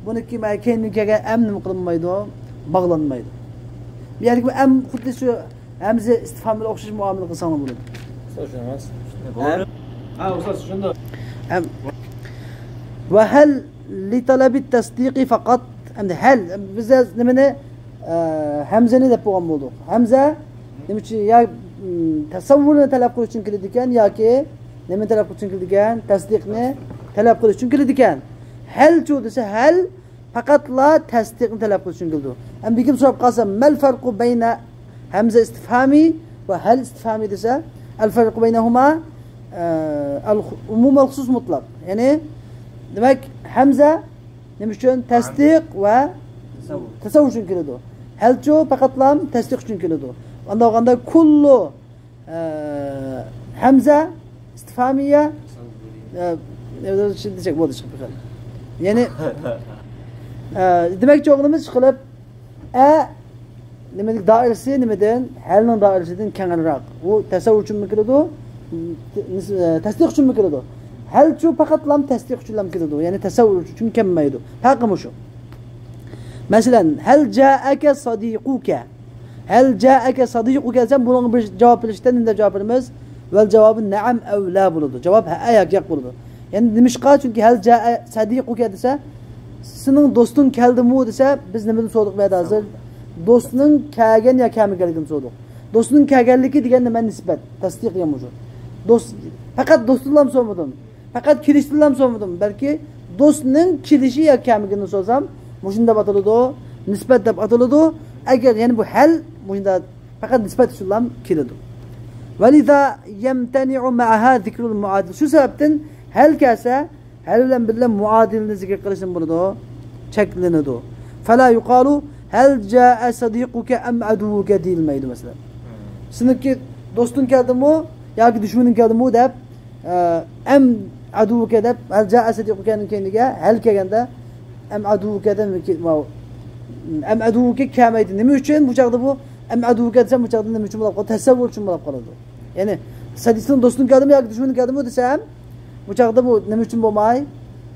بۇنىڭكى مانا كەينىدىن كەلگەن ئەم نېمە قىلىنمايدۇ؟ باغلانمايدۇ. بۇ يەردىكى ئەم خۇددى شۇ ھەمزە ئىستىفھام بىلەن ئوخشاش مۇئامىلە قىلساڭلار بولىدۇ. ئۇستاز، چۈشىنىمىز. ھە؟ ھە، ئۇستاز، چۈشەندۇق. ھەم، ۋە ھەل لىتەلەبىت تەسدىقى فەقەت. ئەمدى ھەل، بىز نېمىنى، ئە، ھەمزىنى دەپ بولغان بولدۇق. ھەمزە نېمە ئۈچۈن؟ يا، م، تەسەۋۋۇرنى تەلەپ قىلىش ئۈچۈن كېلىدىكەن ياكى نېمىنى تەلەپ قىلىش ئۈچۈن كېلىدىكەن؟ تەسدىقنى تەلەپ قىلىش ئۈچۈن كېلىدىكەن. ھەلچۇ دېسە، ھەل پەقەتلا تەسدىقنى تەلەپ قىلىش ئۈچۈن كېلىدۇ. ئەمدى بىر كىم سوراپ قالسا، مەل فەرقۇ بەينە ھەمزە ئىستىفھامى ۋە ھەل ئىستىفھامى دېسە، ئەل فەرقۇ بەينەھۇما، ئە، ئەل خۇ-، ئومۇم ئەل خۇسۇس مۇتلەق. يەنى، دېمەك، ھەمزە نېمە ئۈچۈن؟ تەسدىق ۋە تەسەۋۋۇر. تەسەۋۋۇر ئۈچۈن كېلىدۇ. ھەلچۇ پەقەتلا تەسدىق ئۈچۈن كېلىدۇ. ئانداق بولغاندا، كۇللۇ ئە، ھەمزە ئىستىفھامىيە، ئە، دېسەك بولدى، چىقىپ قالدى. يەنى، ئە، دېمەكچى بولغىنىمىز، ئىشقىلىپ، ئە، نېمىدىن، دائىرىسى نېمىدىن؟ ھەلنىڭ دائىرىسىدىن كەڭرەك. ئۇ تەسەۋۋۇر ئۈچۈنمۇ كېلىدۇ، تەسدىق ئۈچۈنمۇ كېلىدۇ. ھەلچۇ پەقەتلا تەسدىق ئۈچۈنلا كېلىدۇ، يەنى تەسەۋۋۇر ئۈچۈن كەلمەيدۇ. پەرقى مۇشۇ. مەسىلەن، ھەل جائەكە سەدىقۇكە. ھەل جائەكە سەدىقۇكە دېسەم، بۇنىڭغا بىر جاۋاب بېرىشتە نېمە دەپ جاۋاب بېرىمىز؟ ۋەل جاۋابى نەئەم ئەۋ لا بولىدۇ. جاۋاب ھەئە ياكى ياق بولىدۇ. يەنى نېمىشقا؟ چۈنكى ھەل جائە سەدىقۇكە دېسە، سېنىڭ دوستۇڭ كەلدىمۇ دېسە، بىز نېمىدىن سورىدۇق بۇ يەردە ھازىر؟ دوستنىڭ كەلگەن يا كەلمىگەنلىكىنى سورىدۇق. دوستنىڭ كەلگەنلىكى دېگەن نېمە؟ نىسبەت. تەسدىق دېگەن مۇشۇ. دوست، پەقەت دوستۇڭلارمۇ سورىمىدىم. پەقەت كېلىشتىنلام سورىمىدىم، بەلكى دوستنىڭ كېلىشى يا كەلمىگىنىنى سورىسام، مۇشۇنداق ئاتىلىدۇ، نىسبەت دەپ ئاتىلىدۇ. ئەگەر، يەنى بۇ ھەل مۇشۇنداق پەقەت نىسبەت ئۈچۈنلام كېلىدۇ. ۋەلىزا يەمتەنىئۇ مەئەھا زىكرۇل مۇئادىل. شۇ سەۋەبتىن ھەل كەلسە، ھەل بىلەن بىللە مۇئادىلنى زىكىر قىلىشتىن بولىدۇ، چەكلىنىدۇ. فلا يقال هل جاء صديقك أم عدوك دېيىلمەيدۇ، مەسىلەن. سېنىڭكى دوستۇڭ كەلدىمۇ ياكى دۈشمىنىڭ كەلدىمۇ دەپ، ئە، أم عدوك دەپ، هل جاء صديقك نىڭ كەينىگە هل كەلگەندە، أم عدوك دەپ، أم عدوك كەلمەيدۇ. نېمە ئۈچۈن؟ بۇ چاغدا بۇ أم عدوك دېسەم، بۇ چاغدا نېمە ئۈچۈن بولۇپ قالىدۇ؟ تەسەۋۋۇر ئۈچۈن بولۇپ قالىدۇ. يەنى، سەن دوستۇڭ كەلدىمۇ ياكى دۈشمىنىڭ كەلدىمۇ دېسەم، بۇ چاغدا بۇ نېمە ئۈچۈن بولماي؟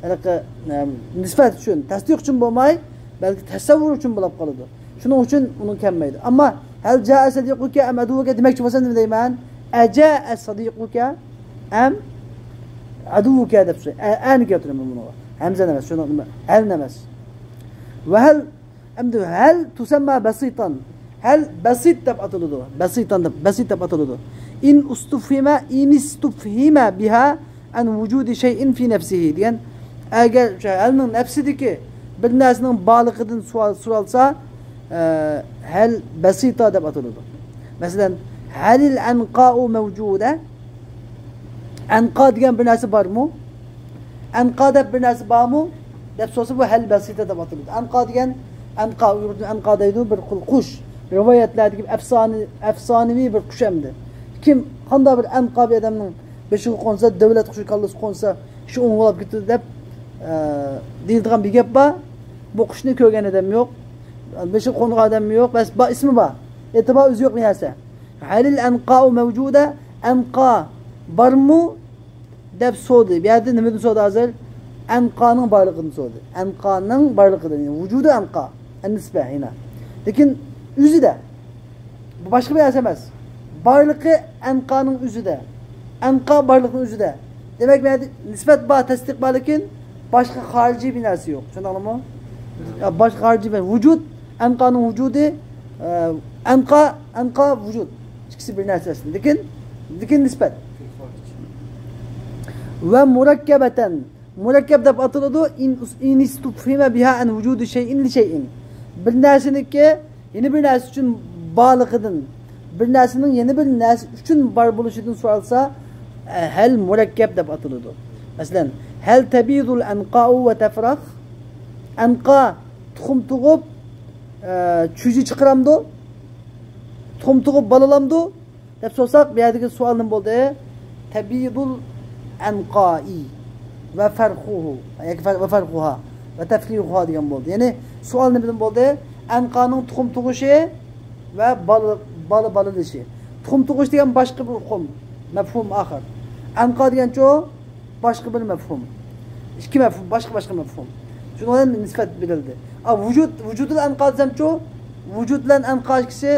ھېلىقى، ئەم، نىسبەت ئۈچۈن، تەستىق ئۈچۈن بولماي، بەلكى تەسەۋۋۇر ئۈچۈن بولۇپ قالىدۇ. شۇنىڭ ئۈچۈن ئۇنىڭ كەلمەيدۇ. ئەمما هل جاء صديقك أم عدوك دېمەكچى بولسام نېمە دەيمەن؟ أجاء صديقك أم عدوك دەپ سورىدى. ئە، ئەنى كەلتۈرىمەن بۇنىڭغا. ھەمزە ئەمەس، شۇنىڭ نېمە؟ ھەل ئەمەس. ۋە ھەل ئەمدى ھەل تۇسەمما بەسىتان. ھەل بەسىت دەپ ئاتىلىدۇ. بەسىتان دەپ، بەسىت دەپ ئاتىلىدۇ. ئىن ئۇستۇفھىمە، ئىن ئىستۇفھىمە بىھا ئەن ۋۇجۇدى شەيئىن فى نەفسىھى دېگەن. ئەگەر شۇ ھەلنىڭ نەپسىدىكى بىر نەرسىنىڭ بارلىقىدىن سوئال سورالسا، ئە، ھەل بەسىتا دەپ ئاتىلىدۇ. مەسىلەن، ھەلىل ئەنقائۇ مەۋجۇدە؟ ئەنقا دېگەن بىر نەرسە بارمۇ؟ ئەنقا دەپ بىر نەرسە بارمۇ؟ دەپ سورىسا، بۇ ھەل بەسىتا دەپ ئاتىلىدۇ. ئەنقا دېگەن، ئەنقا، ئۇيغۇردا ئەنقا دەيدۇ، بىر خىل قۇش. رىۋايەتلەردىكى ئەپسانە، ئەپسانىۋى بىر قۇش ئەمدى. كىم، قانداق بىر ئەنقا بىر ئادەمنىڭ بېشىغا قونسا، دۆلەت قۇشى كاللىسىغا قونسا، شۇ ئوڭغىلاپ كېتىدۇ دەپ، ئە، دېيىلىدىغان بىر گەپ بار. بۇ قۇشنى كۆرگەن ئادەم يوق. بېشىغا قونغان ئادەم يوق. بەس، با-، ئىسمى بار. ئېتىبار ئۆزى يوق بىر نەرسە. ھەلىل ئەنقائۇ مەۋجۇدە؟ ئەنقا بارمۇ؟ دەپ سورىدى. بۇ يەردە نېمىدىن سورىدى ھازىر؟ ئەنقانىڭ بارلىقىدىن سورىدى. ئەنقانىڭ بارلىقىدىن، يەنى ۋۇجۇدى ئەنقا. ئەن نىسبە ھىنا. لېكىن ئۆزىدە. بۇ باشقا بىر نەرسە ئەمەس. بارلىقى ئەنقانىڭ ئۆزىدە. ئەنقا بارلىقنىڭ ئۆزىدە. دېمەك، بۇ يەردە نىسبەت بار، تەستىق بار، لېكىن باشقا خارىجىي بىر نەرسە يوق. چۈشەندىڭلارمۇ؟ يا، باشقا خارىجىي بىر ۋۇجۇد، ئەنقانىڭ ۋۇجۇدى، ئە، ئەنقا، ئەنقا ۋۇجۇد. ئىككىسى بىر نەرسە ئەسلىدە. لېكىن، لېكىن نىسبەت. ۋە مۇرەككەبەتەن. مۇرەككەپ دەپ ئاتىلىدۇ. ئىن، ئىن ئىستۇفھىمە بىھا ئەن ۋۇجۇدى شەيئىن لى شەيئىن. بىر نەرسىنىڭكى يەنە بىر نەرسە ئۈچۈن بارلىقىدىن، بىر نەرسىنىڭ يەنە بىر نەرسە ئۈچۈن بار بولۇشىدىن سورالسا، ئە، ھەل مۇرەككەپ دەپ ئاتىلىدۇ. مەسىلەن، ھەل تەبىدۇل ئەنقائۇ ۋە تەفراخ؟ ئەنقا تۇخۇم تۇغۇپ، ئە، چۈجە چىقىرامدۇ؟ تۇخۇم تۇغۇپ بالىلامدۇ؟ دەپ سورىساق، بۇ يەردىكى سوئال نېمە بولدى؟ تەبىدۇل ئەنقائى ۋە فەرخۇھۇ، ياكى فەر-، ۋە فەرخۇھا ۋە تەفرىخۇھا دېگەن بولدى. يەنى سوئال نېمىدىن بولدى؟ ئەنقانىڭ تۇخۇم تۇغۇشى ۋە بالا، بالا بالىلىشى. تۇخۇم تۇغۇش دېگەن باشقا بىر ئۇقۇم، مەفھۇم ئاخىر. ئەنقا دېگەنچۇ؟ باشقا بىر مەفھۇم. ئىككى مەفھۇم، باشقا، باشقا مەفھۇم. شۇنىڭ بىلەن نىسبەت بېرىلدى. ئا، ۋۇجۇد، ۋۇجۇدۇل ئەنقا دېسەمچۇ؟ ۋۇجۇد بىلەن ئەنقا ئىككىسى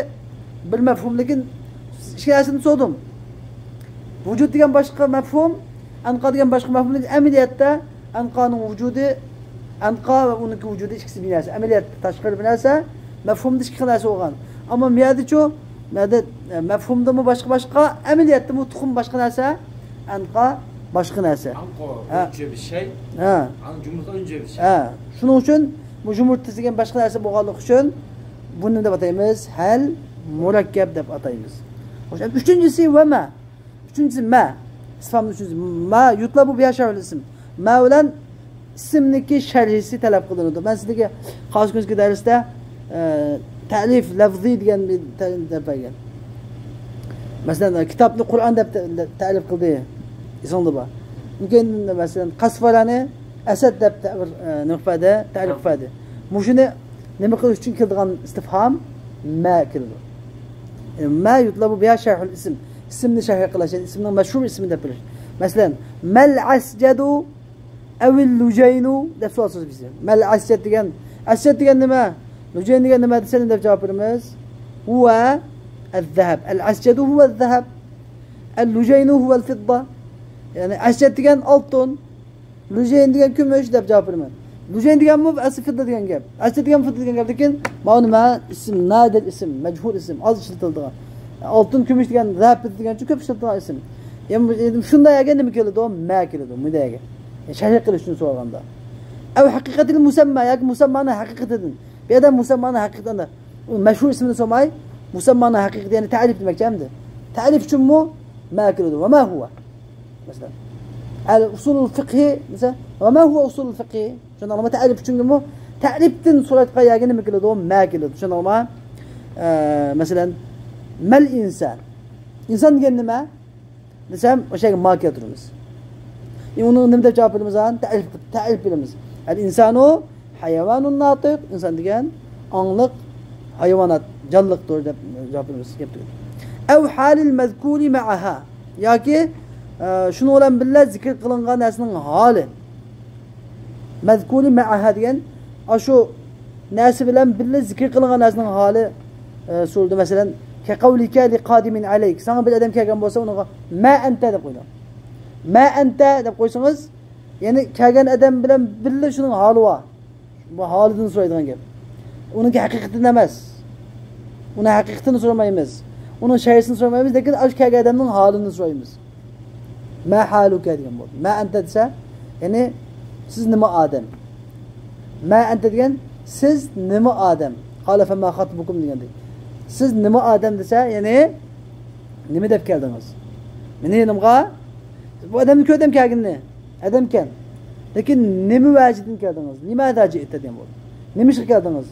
بىر مەفھۇم، لېكىن ئىككى نەرسىنى سورىدىم. ۋۇجۇد دېگەن باشقا مەفھۇم، ئەنقا دېگەن باشقا مەفھۇم، لېكىن ئەمەلىيەتتە ئەنقانىڭ ۋۇجۇدى، ئەنقا ۋە ئۇنىڭكى ۋۇجۇدى ئىككىسى بىر نەرسە. ئەمەلىيەتتە تاشقىرى بىر نەرسە، مەفھۇمدا ئىككى خىل نەرسە بولغان. ئەمما بۇ يەردىچۇ؟ بۇ يەردە، ئە، مەفھۇمدىمۇ باشقا باشقا، ئەمەلىيەتتىمۇ تۇخۇم باشقا نەرسە، ئەنقا باشقا نەرسە. ئەنقا ھە. ئۆزگە بىر شەي، ھە. ئەن يۇمۇرتقا ئۆزگە بىر شەي. ھە. شۇنىڭ ئۈچۈن بۇ يۇمۇرتقا دېگەن باشقا نەرسە بولغانلىقى ئۈچۈن بۇنى نېمە دەپ ئاتايمىز؟ ھەل مۇرەككەپ دەپ ئاتايمىز. خوش، ئەمدى ئۈچىنچىسى ۋە مە. ئۈچىنچىسى مە. ئىستىفھامنىڭ ئۈچىنچىسى. مە يۇتلەبۇ بىھا شەرھۇل ئىسم. مە بىلەن ئىسىمنىكى شەرھىسى تەلەپ قىلىنىدۇ. مەن سىزگە قارشى كۈنكى دەرستە، ئە، تەرىف لەفزىي دېگەن بىر تەرىپ بەرگەن. مەسىلەن، كىتابنى قۇرئان دەپ تە-، تەرىپ قىلدى. ئېسىڭدە بار. لېكىن، مەسىلەن، قەسۋەرەنى ئەسەد دەپ تەبىر، ئە، نېمە قىلدى؟ تەرىپ قىلدى. مۇشۇنى نېمە قىلىش ئۈچۈن كېلىدىغان ئىستىفھام؟ مە كېلىدۇ. ئە، مە يۇتلەبۇ بىھا شەرھۇل ئىسم. ئىسىمنى شەرھ قىلىش، يەنى ئىسىمنىڭ مەشھۇر ئىسمى دەپ بىلىش. مەسىلەن، مەل ئەسجەدۇ ئەۋىل لۇجەينۇ دەپ سوئال سورىسا بىزدىن. مەل ئەسجەد دېگەن، ئەسجەد دېگەن نېمە؟ لۇجەين دېگەن نېمە دېسە، نېمە دەپ جاۋاب بېرىمىز؟ ھۇۋە ئەززەھەب. ئەل ئەسجەدۇ ھۇۋە ئەززەھەب. ئەل لۇجەينۇ ھۇۋەل فىددا. يەنى ئەسجەد دېگەن ئالتۇن، لۇجەين دېگەن كۈمۈش دەپ جاۋاب بېرىمەن. لۇجەين دېگەنمۇ ئەسلى فىددا دېگەن گەپ. ئەسلى دېگەن فىددا دېگەن گەپ، لېكىن ماۋۇ نېمە؟ ئىسىم، نادىر ئىسىم، مەجھۇل ئىسىم، ئاز ئىشلىتىلىدىغان. ئالتۇن، كۈمۈش دېگەن، زەھەب، فىددا دېگەنچۇ كۆپ ئىشلىتىلىدىغان ئىسىم. يەنى شۇنداق يەرگە نېمە كېلىدۇ؟ مە كېلىدۇ، مۇنداق يەرگە. شەرھ قىلىش ئۈچۈن سورىغاندا. ئەۋ ھەقىقەتىل مۇسەمما، ياكى مۇسەممانىڭ ھەقىقىتىدىن. بۇ يەردە مۇسەممانىڭ ھەقىقىتىدىن. ئۇ مەشھۇر ئىسمىنى سورىماي، مۇسەممانىڭ ھەقىقىتى، يەنى تەرىپ دېمەكچى ئەمدى. تەرىپ ئۈچۈنمۇ مە كېلىدۇ. ۋە ما ھۇۋە. مەسىلەن، ئەل ئۇسۇلۇل فىقھى، مەسىلەن، ۋە ما ھۇۋە ئۇسۇلۇل فىقھى. شۇنداقلا تەرىپ ئۈچۈنمۇ، تەرىپتىن سورايدىغان يەرگە نېمە كېلىدۇ؟ مە كېلىدۇ. چۈشەندىڭلارمۇ؟ ئە، مەسىلەن، مەل ئىنسان. ئىنسان دېگەن نېمە؟ دېسەم، ئوشۇ يەرگە ما كەلتۈرىمىز. ئۇنىڭ نېمە دەپ جاۋاب بېرىمىز؟ تەرىپ، تەرىپ بېرىمىز. ئەل ئىنسانۇ ھايۋانۇن ناتىق، ئىنسان دېگەن ئاڭلىق ھايۋانات، جانلىقتۇر دەپ جاۋاب بېرىمىز. گەپ تۈگىدى. ئەۋ ھالىل مەزكۇرى مەئەھا. ياكى، ئە، شۇنىڭ بىلەن بىللە زىكىر قىلىنغان نەرسىنىڭ ھالى. مەزكۇرى مەئەھا دېگەن ئاشۇ نەرسە بىلەن بىللە زىكىر قىلىنغان نەرسىنىڭ ھالى، ئە، سورىلىدۇ. مەسىلەن، كەقەۋلىكە لىقادىمىن ئەلەيك. ساڭا بىر ئادەم كەلگەن بولسا، ئۇنىڭغا ما ئەنتە دەپ قويدۇڭ. ما ئەنتە دەپ قويسىڭىز، يەنى كەلگەن ئادەم بىلەن بىللە شۇنىڭ ھالى بار. بۇ ھالىدىن سورايدىغان گەپ. ئۇنىڭكى ھەقىقىتىنى ئەمەس. ئۇنىڭ ھەقىقىتىنى سورىمايمىز. ئۇنىڭ شەيئىسىنى سورىمايمىز، لېكىن ئاشۇ كەلگەن ئادەمنىڭ ھالىنى سورايمىز. ما ھالۇكە دېگەن بولدى. ما ئەنتە دېسە، يەنى سىز نېمە ئادەم؟ ما ئەنتە دېگەن، سىز نېمە ئادەم؟ قال فما خطبكم دېگەندەك. سىز نېمە ئادەم دېسە، يەنى نېمە دەپ كەلدىڭىز؟ مېنىڭ يېنىمغا، بۇ ئادەمنى كۆردۈم كەلگىنىنى. ئادەمكەن. لېكىن نېمە ۋەجىدىن كەلدىڭىز؟ لىماذا جىئتە دېگەن بولدى. نېمە ئىشقا كەلدىڭىز؟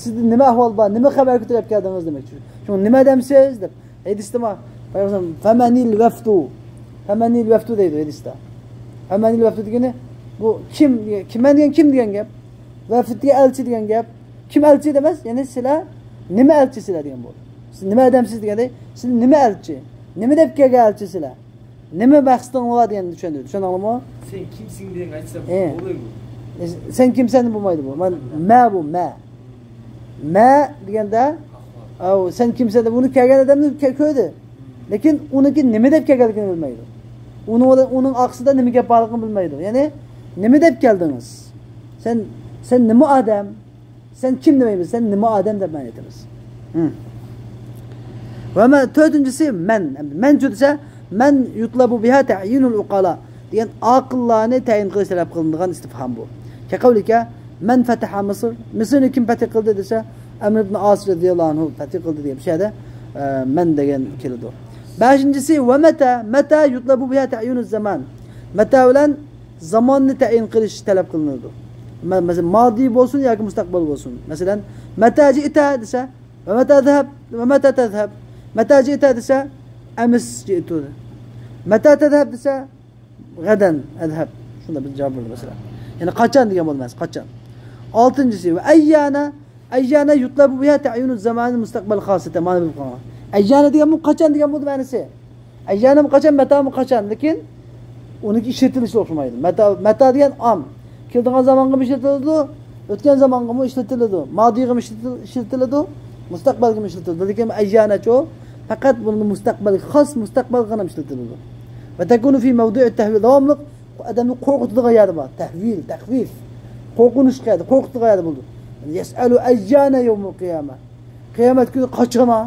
سىزدە نېمە ئەھۋال بار؟ نېمە خەۋەر كۆتۈرۈپ كەلدىڭىز دېمەكچى. شۇڭا نېمە ئادەمسىز دەپ. ھەدىستىمۇ، پەيغەمبەر فەمەنىل ۋەفدۇ. فەمەنىل ۋەفدۇ دەيدۇ ھەدىستە. فەمەنىل ۋەفدۇ دېگىنى، بۇ كىم؟ كىم دېگەن، كىم دېگەن گەپ؟ ۋەفد دېگەن ئەلچى دېگەن گەپ. كىم ئەلچى دەمەس، يەنى سىلەر نېمە ئەلچى سىلەر دېگەن بولدى. سىز نېمە ئادەمسىز دېگەندە، سىز نېمە ئەلچى؟ نېمە دەپ كەلگەن ئەلچى سىلەر؟ نېمە مەقسىتىڭلار دېگەننى چۈشەندۈردى. چۈشەندىڭلارمۇ؟ سەن كىمسەن دېگەننى ئېيتسام، ئە، بولمايدۇ. ئە، سەن كىمسەن بولمايدۇ بۇ. مەن، مە بۇ، مە. مە دېگەندە، ئاۋۇ، سەن كىمسەن دەپ ئۇنى كەلگەن ئادەمنى كە-، كۆردى. لېكىن ئۇنىڭكى نېمە دەپ كەلگەنلىكىنى بىلمەيدۇ. ئۇنىڭ، ئۇنىڭ ئارقىسىدا نېمە گەپ بارلىقىنى بىلمەيدۇ. يەنى، نېمە دەپ كەلدىڭىز؟ سەن، سەن نېمە ئادەم؟ سەن كىم دېمەيمىز، سەن نېمە ئادەم دەپ مەن ئېيتىمىز. ھە. ۋە مە-، تۆتىنچىسى مەن. مەنچۇ دېسە، مەن يۇتلەبۇ بىھا تەئيىنۇل ئۇقالا دېگەن ئاقىللارنى تەيىن قىلىش تەلەپ قىلىنىدىغان ئىستىفھام بۇ. كەقەۋلىكە، مەن فەتەھە مىسىر، مىسىرنى كىم پەتھى قىلدى دېسە، ئەمر ئىبن ئاس رەزىياللاھۇ ئەنھۇ پەتھى قىلدى دېگەن بۇ يەردە، ئە، مەن دېگەن كېلىدۇ. بەشىنچىسى ۋە مەتە، مەتە يۇتلەبۇ بىھا تەئيىنۇز زامان. مەتە بىلەن زاماننى تەيىن قىلىش تەلەپ قىلىنىدۇ. مە-، مەسىلەن، مادىي بولسۇن ياكى مۇستەقبەل بولسۇن. مەسىلەن، مەتە جىئتە دېسە، ۋە مەتە زەھەب، ۋە مەتە تەزھەب. مەتە جىئتە دېسە، ئەمس جىئتۇ. مەتە تەزھەب دېسە، غەدەن ئەزھەب. شۇنداق بىر جاۋاب بولدى مەسىلەن. يەنى قاچان دېگەن بولدى مەسىلەن، قاچان. ئالتىنچىسى، ۋە ئەييانە، ئەييانە يۇتلەبۇ بىھا تەئيىنۇز زامانى مۇستەقبەل خاسىتە. مانا بىلىپ قالغان. ئەييانە دېگەن بۇ قاچان دېگەن بولدى مەنىسى. ئەييانىمۇ قاچان، مەتامۇ قاچان، لېكىن ئۇنىڭكى ئىشلىتىلىشى ئوخشىمايدۇ. مەتا، مەتا دېگەن ئام. كېلىدىغان زامانغىمۇ ئىشلىتىلىدۇ، ئۆتكەن زامانغىمۇ ئىشلىتىلىدۇ، مادىيغىمۇ ئىشلىتىل-، ئىشلىتىلىدۇ، مۇستەقبەلگىمۇ ئىشلىتىلىدۇ. لېكىن ئەييانەچۇ، پەقەت بۇنى مۇستەقبەلگە، خاس مۇستەقبەلگە غەنە ئىشلىتىلىدۇ. ۋە تەكۇنۇ فى مەۋدۇئىت تەھۋىل، داۋاملىق ئادەمنى قورقۇتىدىغان يەردە بار. تەھۋىل، تەخۋىف. قورقۇنۇشلۇق يەردە، قورقۇتىدىغان يەردە بولىدۇ. يەسئەلۇ ئەييانە يەۋمۇل قىيامە. قىيامەت كۈنى قاچان ھا؟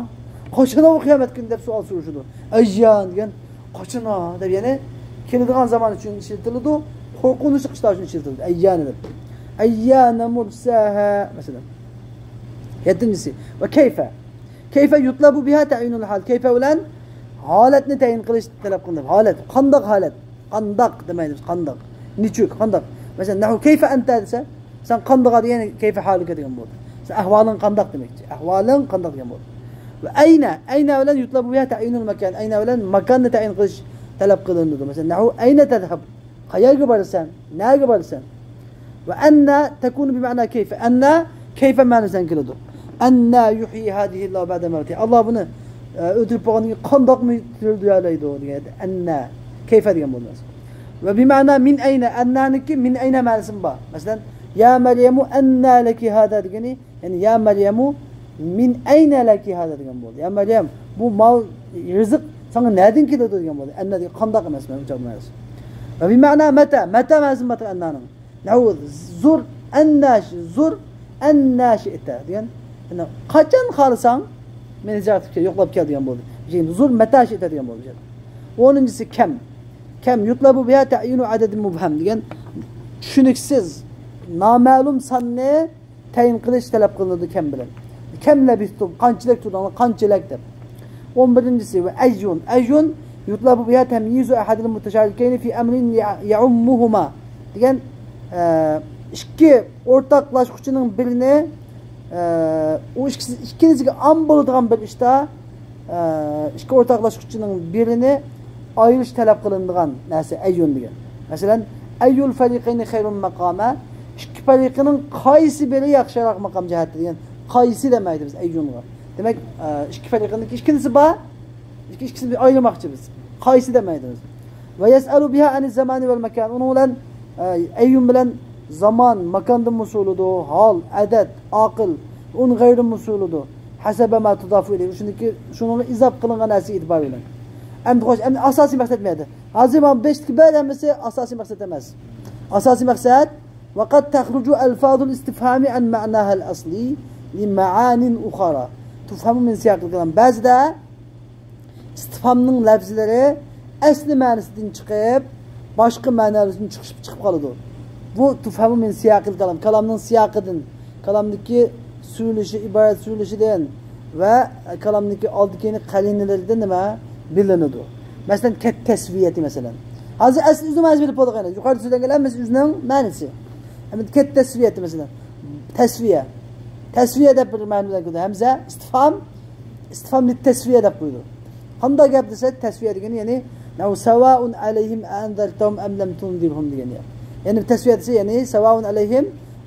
قاچان ھا بۇ قىيامەت كۈنى دەپ سوئال سورىشىدۇ. ئەييان دېگەن قاچان ھا دەپ، يەنى كېلىدىغان زامان ئۈچۈن ئىشلىتىلىدۇ، قورقۇنچلۇق ئىشلار ئۈچۈن ئىشلىتىلىدۇ. ئەييان دەپ. ئەييانە مۇرساھا، مەسىلەن. يەتتىنچىسى. ۋە كەيفە. كەيفە يۇتلەبۇ بىھا تەئيىنۇل ھال. كەيفە بىلەن ھالەتنى تەيىن قىلىش تەلەپ قىلىنىدۇ. ھالەت. قانداق ھالەت؟ قانداق دېمەيلى بىز، قانداق. نېچۈك، قانداق. مەسىلەن، نەھۋۇ كەيفە ئەنتە دېسە، سەن قانداق دېگەن، كەيفە ھالۇكە دېگەن بولدى. سەن ئەھۋالىڭ قانداق دېمەكچى. ئەھۋالىڭ قانداق دېگەن بولدى. ۋە ئەينە، ئەينە بىلەن يۇتلەبۇ بىھا تەئيىنۇل مەكان. ئەينە بىلەن ماكاننى تەيىن قىلىش تەلەپ قىلىنىدۇ. مەسىلەن، نەھۋۇ ئەينە تەزھەب؟ قەيەرگە بارىسەن؟ نەگە بارىسەن؟ ۋە ئەننە تەكۇنۇ بىمەئنا كەيفە. ئەننە كەيفە مەنىسىدىن كېلىدۇ. ئەننە يۇھيى ھازىھىللاھۇ بەئدە مەۋتىھا. ئاللا بۇنى، ئە، ئۆلتۈرۈپ بولغاندىن كېيىن قانداقمۇ تىرىلدۈرەلەيدۇ دېگەن. ئەننە كەيفە دېگەن بولدى. ۋە بىمەئنا مىن ئەينە. ئەننەنىڭكى مىن ئەينە مەنىسىمۇ بار. مەسىلەن، يا مەريەمۇ ئەننە لەكى ھازا دېگىنى، يەنى يا مەريەمۇ مىن ئەينە لەكى ھازا دېگەن بولدى. يا مەريەم، بۇ مال، رىزىق ساڭا نەدىن كېلىدۇ دېگەن بولدى. ئەننە دېگەن قانداق ئەمەسمۇ، ئۇنچە مەنىسى. ۋە بىمەئنا مەتە. مەتە مەنىسىمۇ بار ئەننەنىڭ. نەھۋۇ زۇر ئەننە، زۇر ئەننە شىئتە دېگەن. يەنى قاچان خالىساڭ مېنى زىيارەت قىلىپ كەل، يوقلاپ كەل دېگەن بولدى. زۇر مەتە شىئتە دېگەن بولدى. ئونىنچىسى كەم. كەم يۇتلەبۇ بىھا تەئيىنۇ ئەدەدىن مۇبھەم دېگەن چۈشىنىكسىز، نامەلۇم ساننى تەيىن قىلىش تەلەپ قىلىنىدۇ كەم بىلەن. كەم لەبىستۇم، قانچىلىك تۇردۇڭلار، قانچىلىك دەپ. ئون بىرىنچىسى ۋە ئەييۇن. ئەييۇن يۇتلەبۇ بىھا تەميىزۇ ئەھەدىل مۇتەشارىكەينى فى ئەمرىن يە-، يەئۇممۇھۇما دېگەن، ئە، ئىككى ئورتاقلاشقۇچىنىڭ بىرىنى، ئە، ئۇ ئىككىسى، ئىككىلىسىگە ئام بولىدىغان بىر ئىشتا، ئە، ئىككى ئورتاقلاشقۇچىنىڭ بىرىنى ئايرىش تەلەپ قىلىنىدىغان نەرسە ئەييۇن دېگەن. مەسىلەن، ئەييۇل فەرىقەينى خەيرۇن مەقامە، ئىككى پەرىقىنىڭ قايسى بىرى ياخشىراق مەقام جەھەتتە دېگەن، قايسى دەمەيدۇ بىز ئەييۇنغا. دېمەك، ئە، ئىككى پەرىقىنىڭكى ئىككىلىسى بار، ئىككى، ئىككىسىنى بىر ئايرىماقچى بىز. قايسى دەمەيدۇ بىز. ۋە يەسئەلۇ بىھا ئەنىز زامانى ۋەل ماكان. ئۇنىڭ بىلەن، ئە، ئەييۇن بىلەن زامان، ماكاندىنمۇ سورىلىدۇ، ھال، ئەدەد، ئاقىل، ئۇن غەيرىمۇ سورىلىدۇ. ھەسەبە ما تۇزافۇ ئىلەيھى. شۇنىڭكى، شۇنىڭغا ئىزاپ قىلىنغان نەرسە ئېتىبارى بىلەن. ئەمدى خوش، ئەمدى ئاساسىي مەقسەت نەدە؟ ھازىر مانا بەشتىكى بەر ھەممىسى ئاساسىي مەقسەت ئەمەس. ئاساسىي مەقسەت، ۋەقەد تەخرۇجۇ ئەلفازۇل ئىستىفھامى ئەن مەناھەل ئەسلى لىمەئانىن ئۇخرا تۇفھەمۇ مىن سىياقىل كالام. بەزىدە ئىستىفھامنىڭ لەپزىلىرى ئەسلى مەنىسىدىن چىقىپ، باشقا مەنىلەردىن چىقىش، چىقىپ قالىدۇ. بۇ تۇفھەمۇ مىن سىياقىل كالام، كالامنىڭ سىياقىدىن، كالامدىكى سۈرۈلۈشى، ئىبارەت سۈرۈلۈشىدىن ۋە كالامدىكى ئالدى كەينى قەرىنىلىرىدىن نېمە بىلىنىدۇ. مەسىلەن، كەت تەسۋىيەتى مەسىلەن. ھازىر ئەسلى ئۆزىنىڭ مەنىسىنى بىلىپ بولدۇق ئەنە. يۇقىرىدا سۆزلەنگەن ھەممىسى ئۆزىنىڭ مەنىسى. ئەمدى كەت تەسۋىيەتى مەسىلەن. تەسۋىيە. تەسۋىيە دەپ بىر مەنە بىلەن كېلىدۇ. ھەمزە، ئىستىفھام، ئىستىفھام لىت تەسۋىيە دەپ قويىدۇ. قانداق گەپ دېسە، تەسۋىيە دېگىنى، يەنى، نەۋ سەۋائۇن ئەلەيھىم ئەئەنزەرتەھۇم ئەم لەم تۇنزىرھۇم دېگەن گەپ. يەنى تەسۋىيە دېسە، يەنى، سەۋائۇن ئەلەيھىم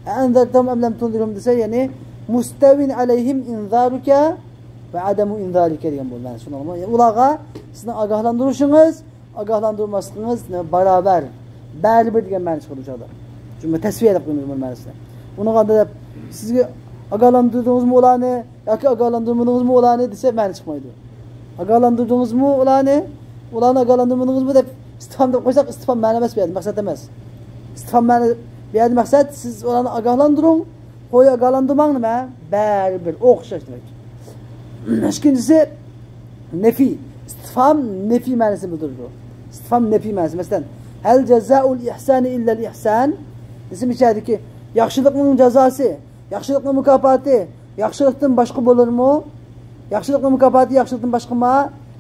ئەئەنزەرتەھۇم ئەم لەم تۇنزىرھۇم دېسە، يەنى، مۇستەۋىن ئەلەيھىم ئىنزارۇكە ۋە ئەدەمۇ ئىنزارىكە دېگەن بولىدۇ. مەنىسى شۇنىڭ بىلەن، يەنى ئۇلارغا سىزنىڭ ئاگاھلاندۇرۇشىڭىز، ئاگاھلاندۇرماسلىقىڭىز باراۋەر، بەرىبىر دېگەن مەنە چىقىدۇ شۇ چاغدا. چۈنكى تەسۋىيە دەپ قويىمىز بۇنىڭ مەنىسىنى. ئۇنىڭغا دەپ سىزگە ئاگاھلاندۇردىڭىزمۇ ئۇلارنى ياكى ئاگاھلاندۇرمىدىڭىزمۇ ئۇلارنى دېسە مەنە چىقمايدۇ. ئاگاھلاندۇردىڭىزمۇ ئۇلارنى، ئۇلارنى ئاگاھلاندۇرمىدىڭىزمۇ دەپ ئىستىفھام دەپ قويساق، ئىستىفھام مەنە ئەمەس بۇ يەردە، مەقسەت ئەمەس. ئىستىفھام مەنە بۇ يەردە مەقسەت سىز ئۇلارنى ئاگاھلاندۇرۇڭ، قوي ئاگاھلاندۇرماڭ نېمە؟ بەرىبىر، ئوخشاش دېمەك. ئىككىنچىسى، نەفى. ئىستىفھام نەفى مەنىسىنى بىلدۈرىدۇ. ئىستىفھام نەفى مەنىسى. مەسىلەن، ھەل جازائۇل ئىھسانى ئىللەل ئىھسان دېسە، ئىچەردىكى ياخشىلىقنىڭ جازاسى، ياخشىلىقنىڭ مۇكاپاتى ياخشىلىقتىن باشقا بولۇرمۇ؟ ياخشىلىقنىڭ مۇكاپاتى ياخشىلىقتىن باشقىمۇ؟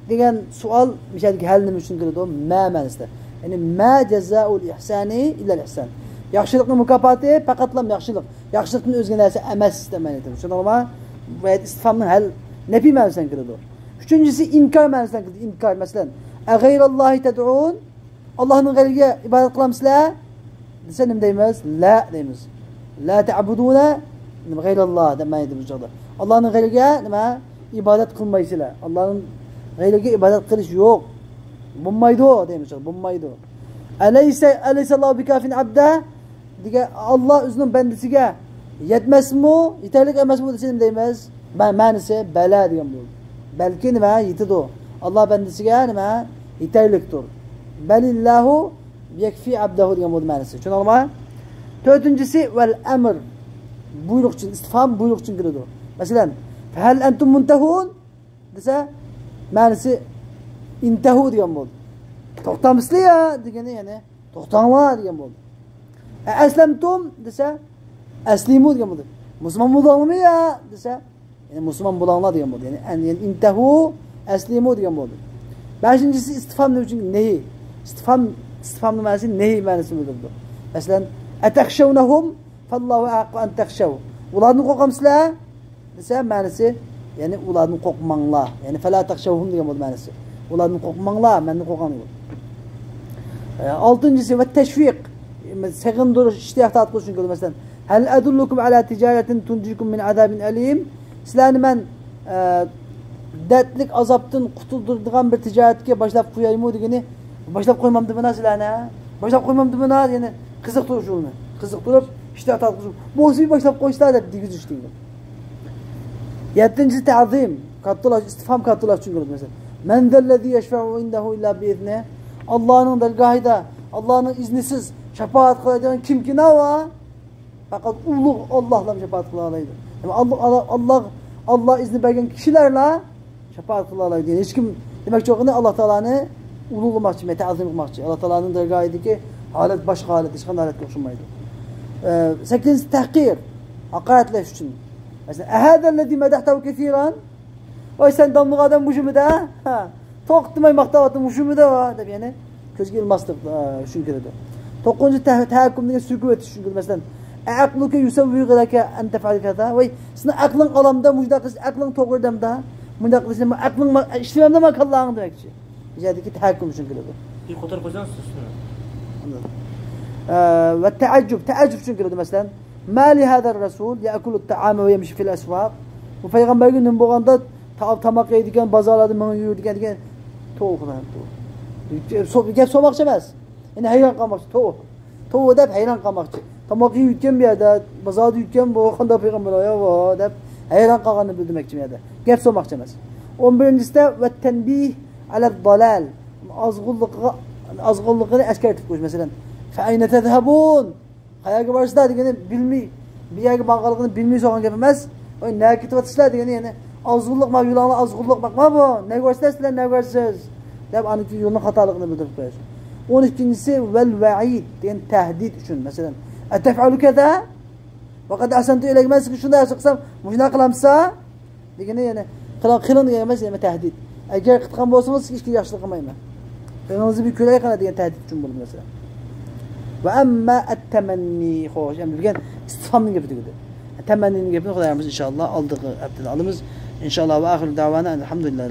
دېگەن سوئال مۇشۇ يەردىكى ھەل نېمە ئۈچۈن كېلىدۇ؟ مە مەنىسىدە. يەنى، ما جازائۇل ئىھسانى ئىللەل ئىھسان. ياخشىلىقنىڭ مۇكاپاتى پەقەتلا ياخشىلىق. ياخشىلىقتىن ئۆزگە نەرسە ئەمەس دەپ مەنە ئېيتىدۇ. شۇنداقمۇ؟ بۇ يەردە ئىستىفھامنىڭ ھەل نەپى مەنىسىدە كېلىدۇ. ئۈچىنچىسى، ئىنكار مەنىسىدە كېلىدۇ. ئىنكار، مەسىلەن، ئەغەيراللاھى تەدئۇن؟ ئاللاھنىڭ غەيرىگە ئىبادەت قىلامسىلەر؟ دېسە نېمە دەيمىز؟ لا دەيمىز. لا تەبۇدۇنە غەيراللا دەپ مەنە ئېيتىمىز بۇ چاغدا. ئاللاھنىڭ غەيرىگە نېمە؟ ئىبادەت قىلمايسىلەر. ئاللاھنىڭ غەيرىگە ئىبادەت قىلىش يوق. بولمايدۇ دەيمىز، بولمايدۇ. ئەلەيسە، ئەلەيسەللاھۇ بىكافىن ئەبدە؟ دېگەن، ئاللا ئۆزىنىڭ بەندىسىگە يەتمەسمۇ، يېتەرلىك ئەمەسمۇ دېسە نېمە دەيمىز؟ مە-، مەنىسى بەلە دېگەن بولىدۇ. بەلكى نېمە؟ يېتىدۇ. ئاللا بەندىسىگە نېمە؟ يېتەرلىكتۇر. بەلىللاھۇ يەكفى ئەبدەھۇ دېگەن بولدى مەنىسى. چۈشەندىڭلارمۇ؟ تۆتىنچىسى، ۋەل ئەمر. بۇيرۇق ئۈچۈن، ئىستىفھام بۇيرۇق ئۈچۈن كېلىدۇ. مەسىلەن، فەھەل ئەنتۇم مۇنتەھۇن؟ دېسە، مەنىسى ئىنتەھۇ دېگەن بولدى. توختامسىلەر يا دېگىنى، يەنى توختاڭلار دېگەن بولدى. ئە، ئەسلەمتۇم دېسە، ئەسلىمۇ دېگەن بولدى. مۇسۇلمان بولدۇڭلارمۇ يا دېسە، يەنى مۇسۇلمان بولۇڭلار دېگەن بولدى. يەنى، ئەن-، يەنى ئىنتەھۇ، ئەسلىمۇ دېگەن بولدى. بەشىنچىسى ئىستىفھام نېمە ئۈچۈن؟ نەھى. ئىستىفھام، ئىستىفھامنىڭ مەنىسى نەھى مەنىسىنى بىلدۈرىدۇ. مەسىلەن، ئەتەخشەۋنەھۇم فاللاھۇ ئەھەققۇ ئەن تەخشەۋ. ئۇلاردىن قورقامسىلەر؟ دېسە، مەنىسى، يەنى ئۇلاردىن قورقماڭلار. يەنى فەلا تەخشەۋھۇم دېگەن بولدى مەنىسى. ئۇلاردىن قورقماڭلار، مەندىن قورقۇڭ دېگەن. ئە، ئالتىنچىسى ۋە تەشۋىق. سېغىندۇرۇش، ئىشتىياق تارتقۇزۇش ئۈچۈن كېلىدۇ. مەسىلەن، ھەل ئەدۇللۇكۇم ئەلا تىجارەتىن تۇنجىكۇم مىن ئازابىن ئەلىم. سىلەرنى مەن، ئە، دەردلىك ئازابتىن قۇتۇلدۇرىدىغان بىر تىجارەتكە باشلاپ قويايمۇ دېگىنى، باشلاپ قويمامدىمىنا سىلەرنى؟ باشلاپ قويمامدىمىنا؟ يەنى قىزىقتۇرۇش ئۇنى. قىزىقتۇرۇپ، ئىشتىياق تارتقۇزۇپ، بولسا باشلاپ قويسىلا دەپ دېگۈزۈش دېگەن. يەتتىنچىسى تەزىم، كاتتىلاش، ئىستىفھام كاتتىلاش ئۈچۈن كېلىدۇ. مەسىلەن، مەن زەللەزى يەشفەئۇ ئىندەھۇ ئىللا بىئىزنىھ. ئاللانىڭ دەرگاھىدا، ئاللانىڭ ئىزنىسىز شاپائەت قىلايدىغان كىمكىنا بار؟ پەقەت ئۇلۇغ ئاللاھلا شاپائەت قىلالايدۇ. يەنى ئاللا، ئاللا، ئاللا، ئاللا ئىزنى بەرگەن كىشىلەرلا شاپائەت قىلالايدۇ. يەنى ھېچكىم، دېمەكچى بولغىنى، ئاللا تائالانى ئۇلۇغلىماقچى، تەزىم قىلماقچى. ئاللا تائالانىڭ دەرگاھىدىكى ھالەت باشقا ھالەت، ھېچقانداق ھالەتكە ئوخشىمايدۇ. ئە، سەككىزىنچىسى تەھقىر، ھاقارەتلەش ئۈچۈن. مەسىلەن، ئەھەزەللەزى مەدەھتەھۇ كەسىرەن؟ ۋاي، سەن داملىغان ئادەم مۇشۇمىدە؟ ھە، توختىماي ماختاۋاتىدۇ مۇشۇمىدە، ۋا، دەپ، يەنى كۆزگە ئىلماسلىق، ئە، ئۈچۈن كېلىدۇ. توققۇزىنچى تەھ-، تەھەككۇم دېگەن سۈركىۋېتىش ئۈچۈن كېلىدۇ. مەسىلەن، أعقلك يسوغ لك أن تفعل كذا؟ ۋاي، سېنىڭ ئەقلىڭ ئالامدا مۇنداق قىلىش، ئەقلىڭ توغرا دەمدا مۇنداق قىلىشنى، ئەقلىڭ ما-، ئىشلىمەمدە ما كاللاڭ دېمەكچى. بۇ يەردىكى تەھەككۇم شۇنى كېلىدۇ. بىر قوتۇرۇپ قويساڭىز سۈزسۇن. ئە، ۋە تەئەججۈب، تەئەججۈب شۇنى كېلىدۇ، مەسىلەن، ما لهذا الرسول يأكل الطعام ويمشي في الأسواق؟ بۇ پەيغەمبەرگە نېمە بولغاندا تا-، تاماق يەيدىكەن، بازارلاردا مېڭىپ يۈرىدىكەن دېگەن. توۋا، خۇدايىم، توۋا. گەپ سو-، گەپ سورىماقچى ئەمەس. يەنى ھەيران قالماقچى، توۋا. توۋا دەپ ھەيران قالماقچى. تاماق يەپ يۈرگەن بۇ يەردە، بازاردا يۈرگەن بۇ، قانداق پەيغەمبەر يا بۇ دەپ ھەيران قالغاننى بىلدۈرمەكچى بۇ يەردە. گەپ سورىماقچى ئەمەس. ئون بىرىنچىسىدە ۋە تەنبىھ ئەلەد دالال. ئازغۇنلۇقىغا، ئازغۇنلۇقىنى ئەسكەرتىپ قويۇش، مەسىلەن، فەئەينە تەزھەبۇن؟ قەيەرگە بارىسىلەر دېگىنى بىلمەي، بۇ يەرگە بارغانلىقىنى بىلمەي سورىغان گەپ ئەمەس. ۋاي، نەگە كېتىۋاتىسىلەر دېگىنى، يەنى ئازغۇنلۇق، ما يولۇڭلار ئازغۇنلۇق، باقما بۇ، نەگە بارىسىلەر سىلەر، نەگە بارىسىز دەپ، ئانىڭكى يولنىڭ خاتالىقىنى بىلدۈرۈپ قويۇش. ئون ئىككىنچىسى ۋەل ۋەئىد دېگەن تەھدىت ئۈچۈن، مەسىلەن، ئەتەفئەلۇ كەزا ۋە قەد ئەھسەنتۇ ئىلەيك، مەن سىزگە شۇنداق ياخشى قىلسام، مۇشۇنداق قىلامسىز؟ دېگىنى، يەنى، قىلىڭ، قىلىڭ دېگەن ئەمەس، يەنى تەھدىت. ئەگەر قىلغان بولسىڭىز، سىزگە ھېچكىم ياخشىلىق قىلمايمەن. قىلىڭىزنى بىر كۆرەي قانا دېگەن تەھدىت ئۈچۈن بولىدۇ، مەسىلەن. ۋە ئەمما ئەتتەمەننى، خوش، ئەمدى دېگەن ئىستىفھامنىڭ گېپى تۈگىدى. تەمەننىنىڭ گېپىنى خۇدايىمىز ئىنشاللا ئالدىقى ھەپتىدە ئالىمىز. ئىنشاللا. ۋە ئاخىرۇ دەۋانا ئەلھەمدۇلىللاھ.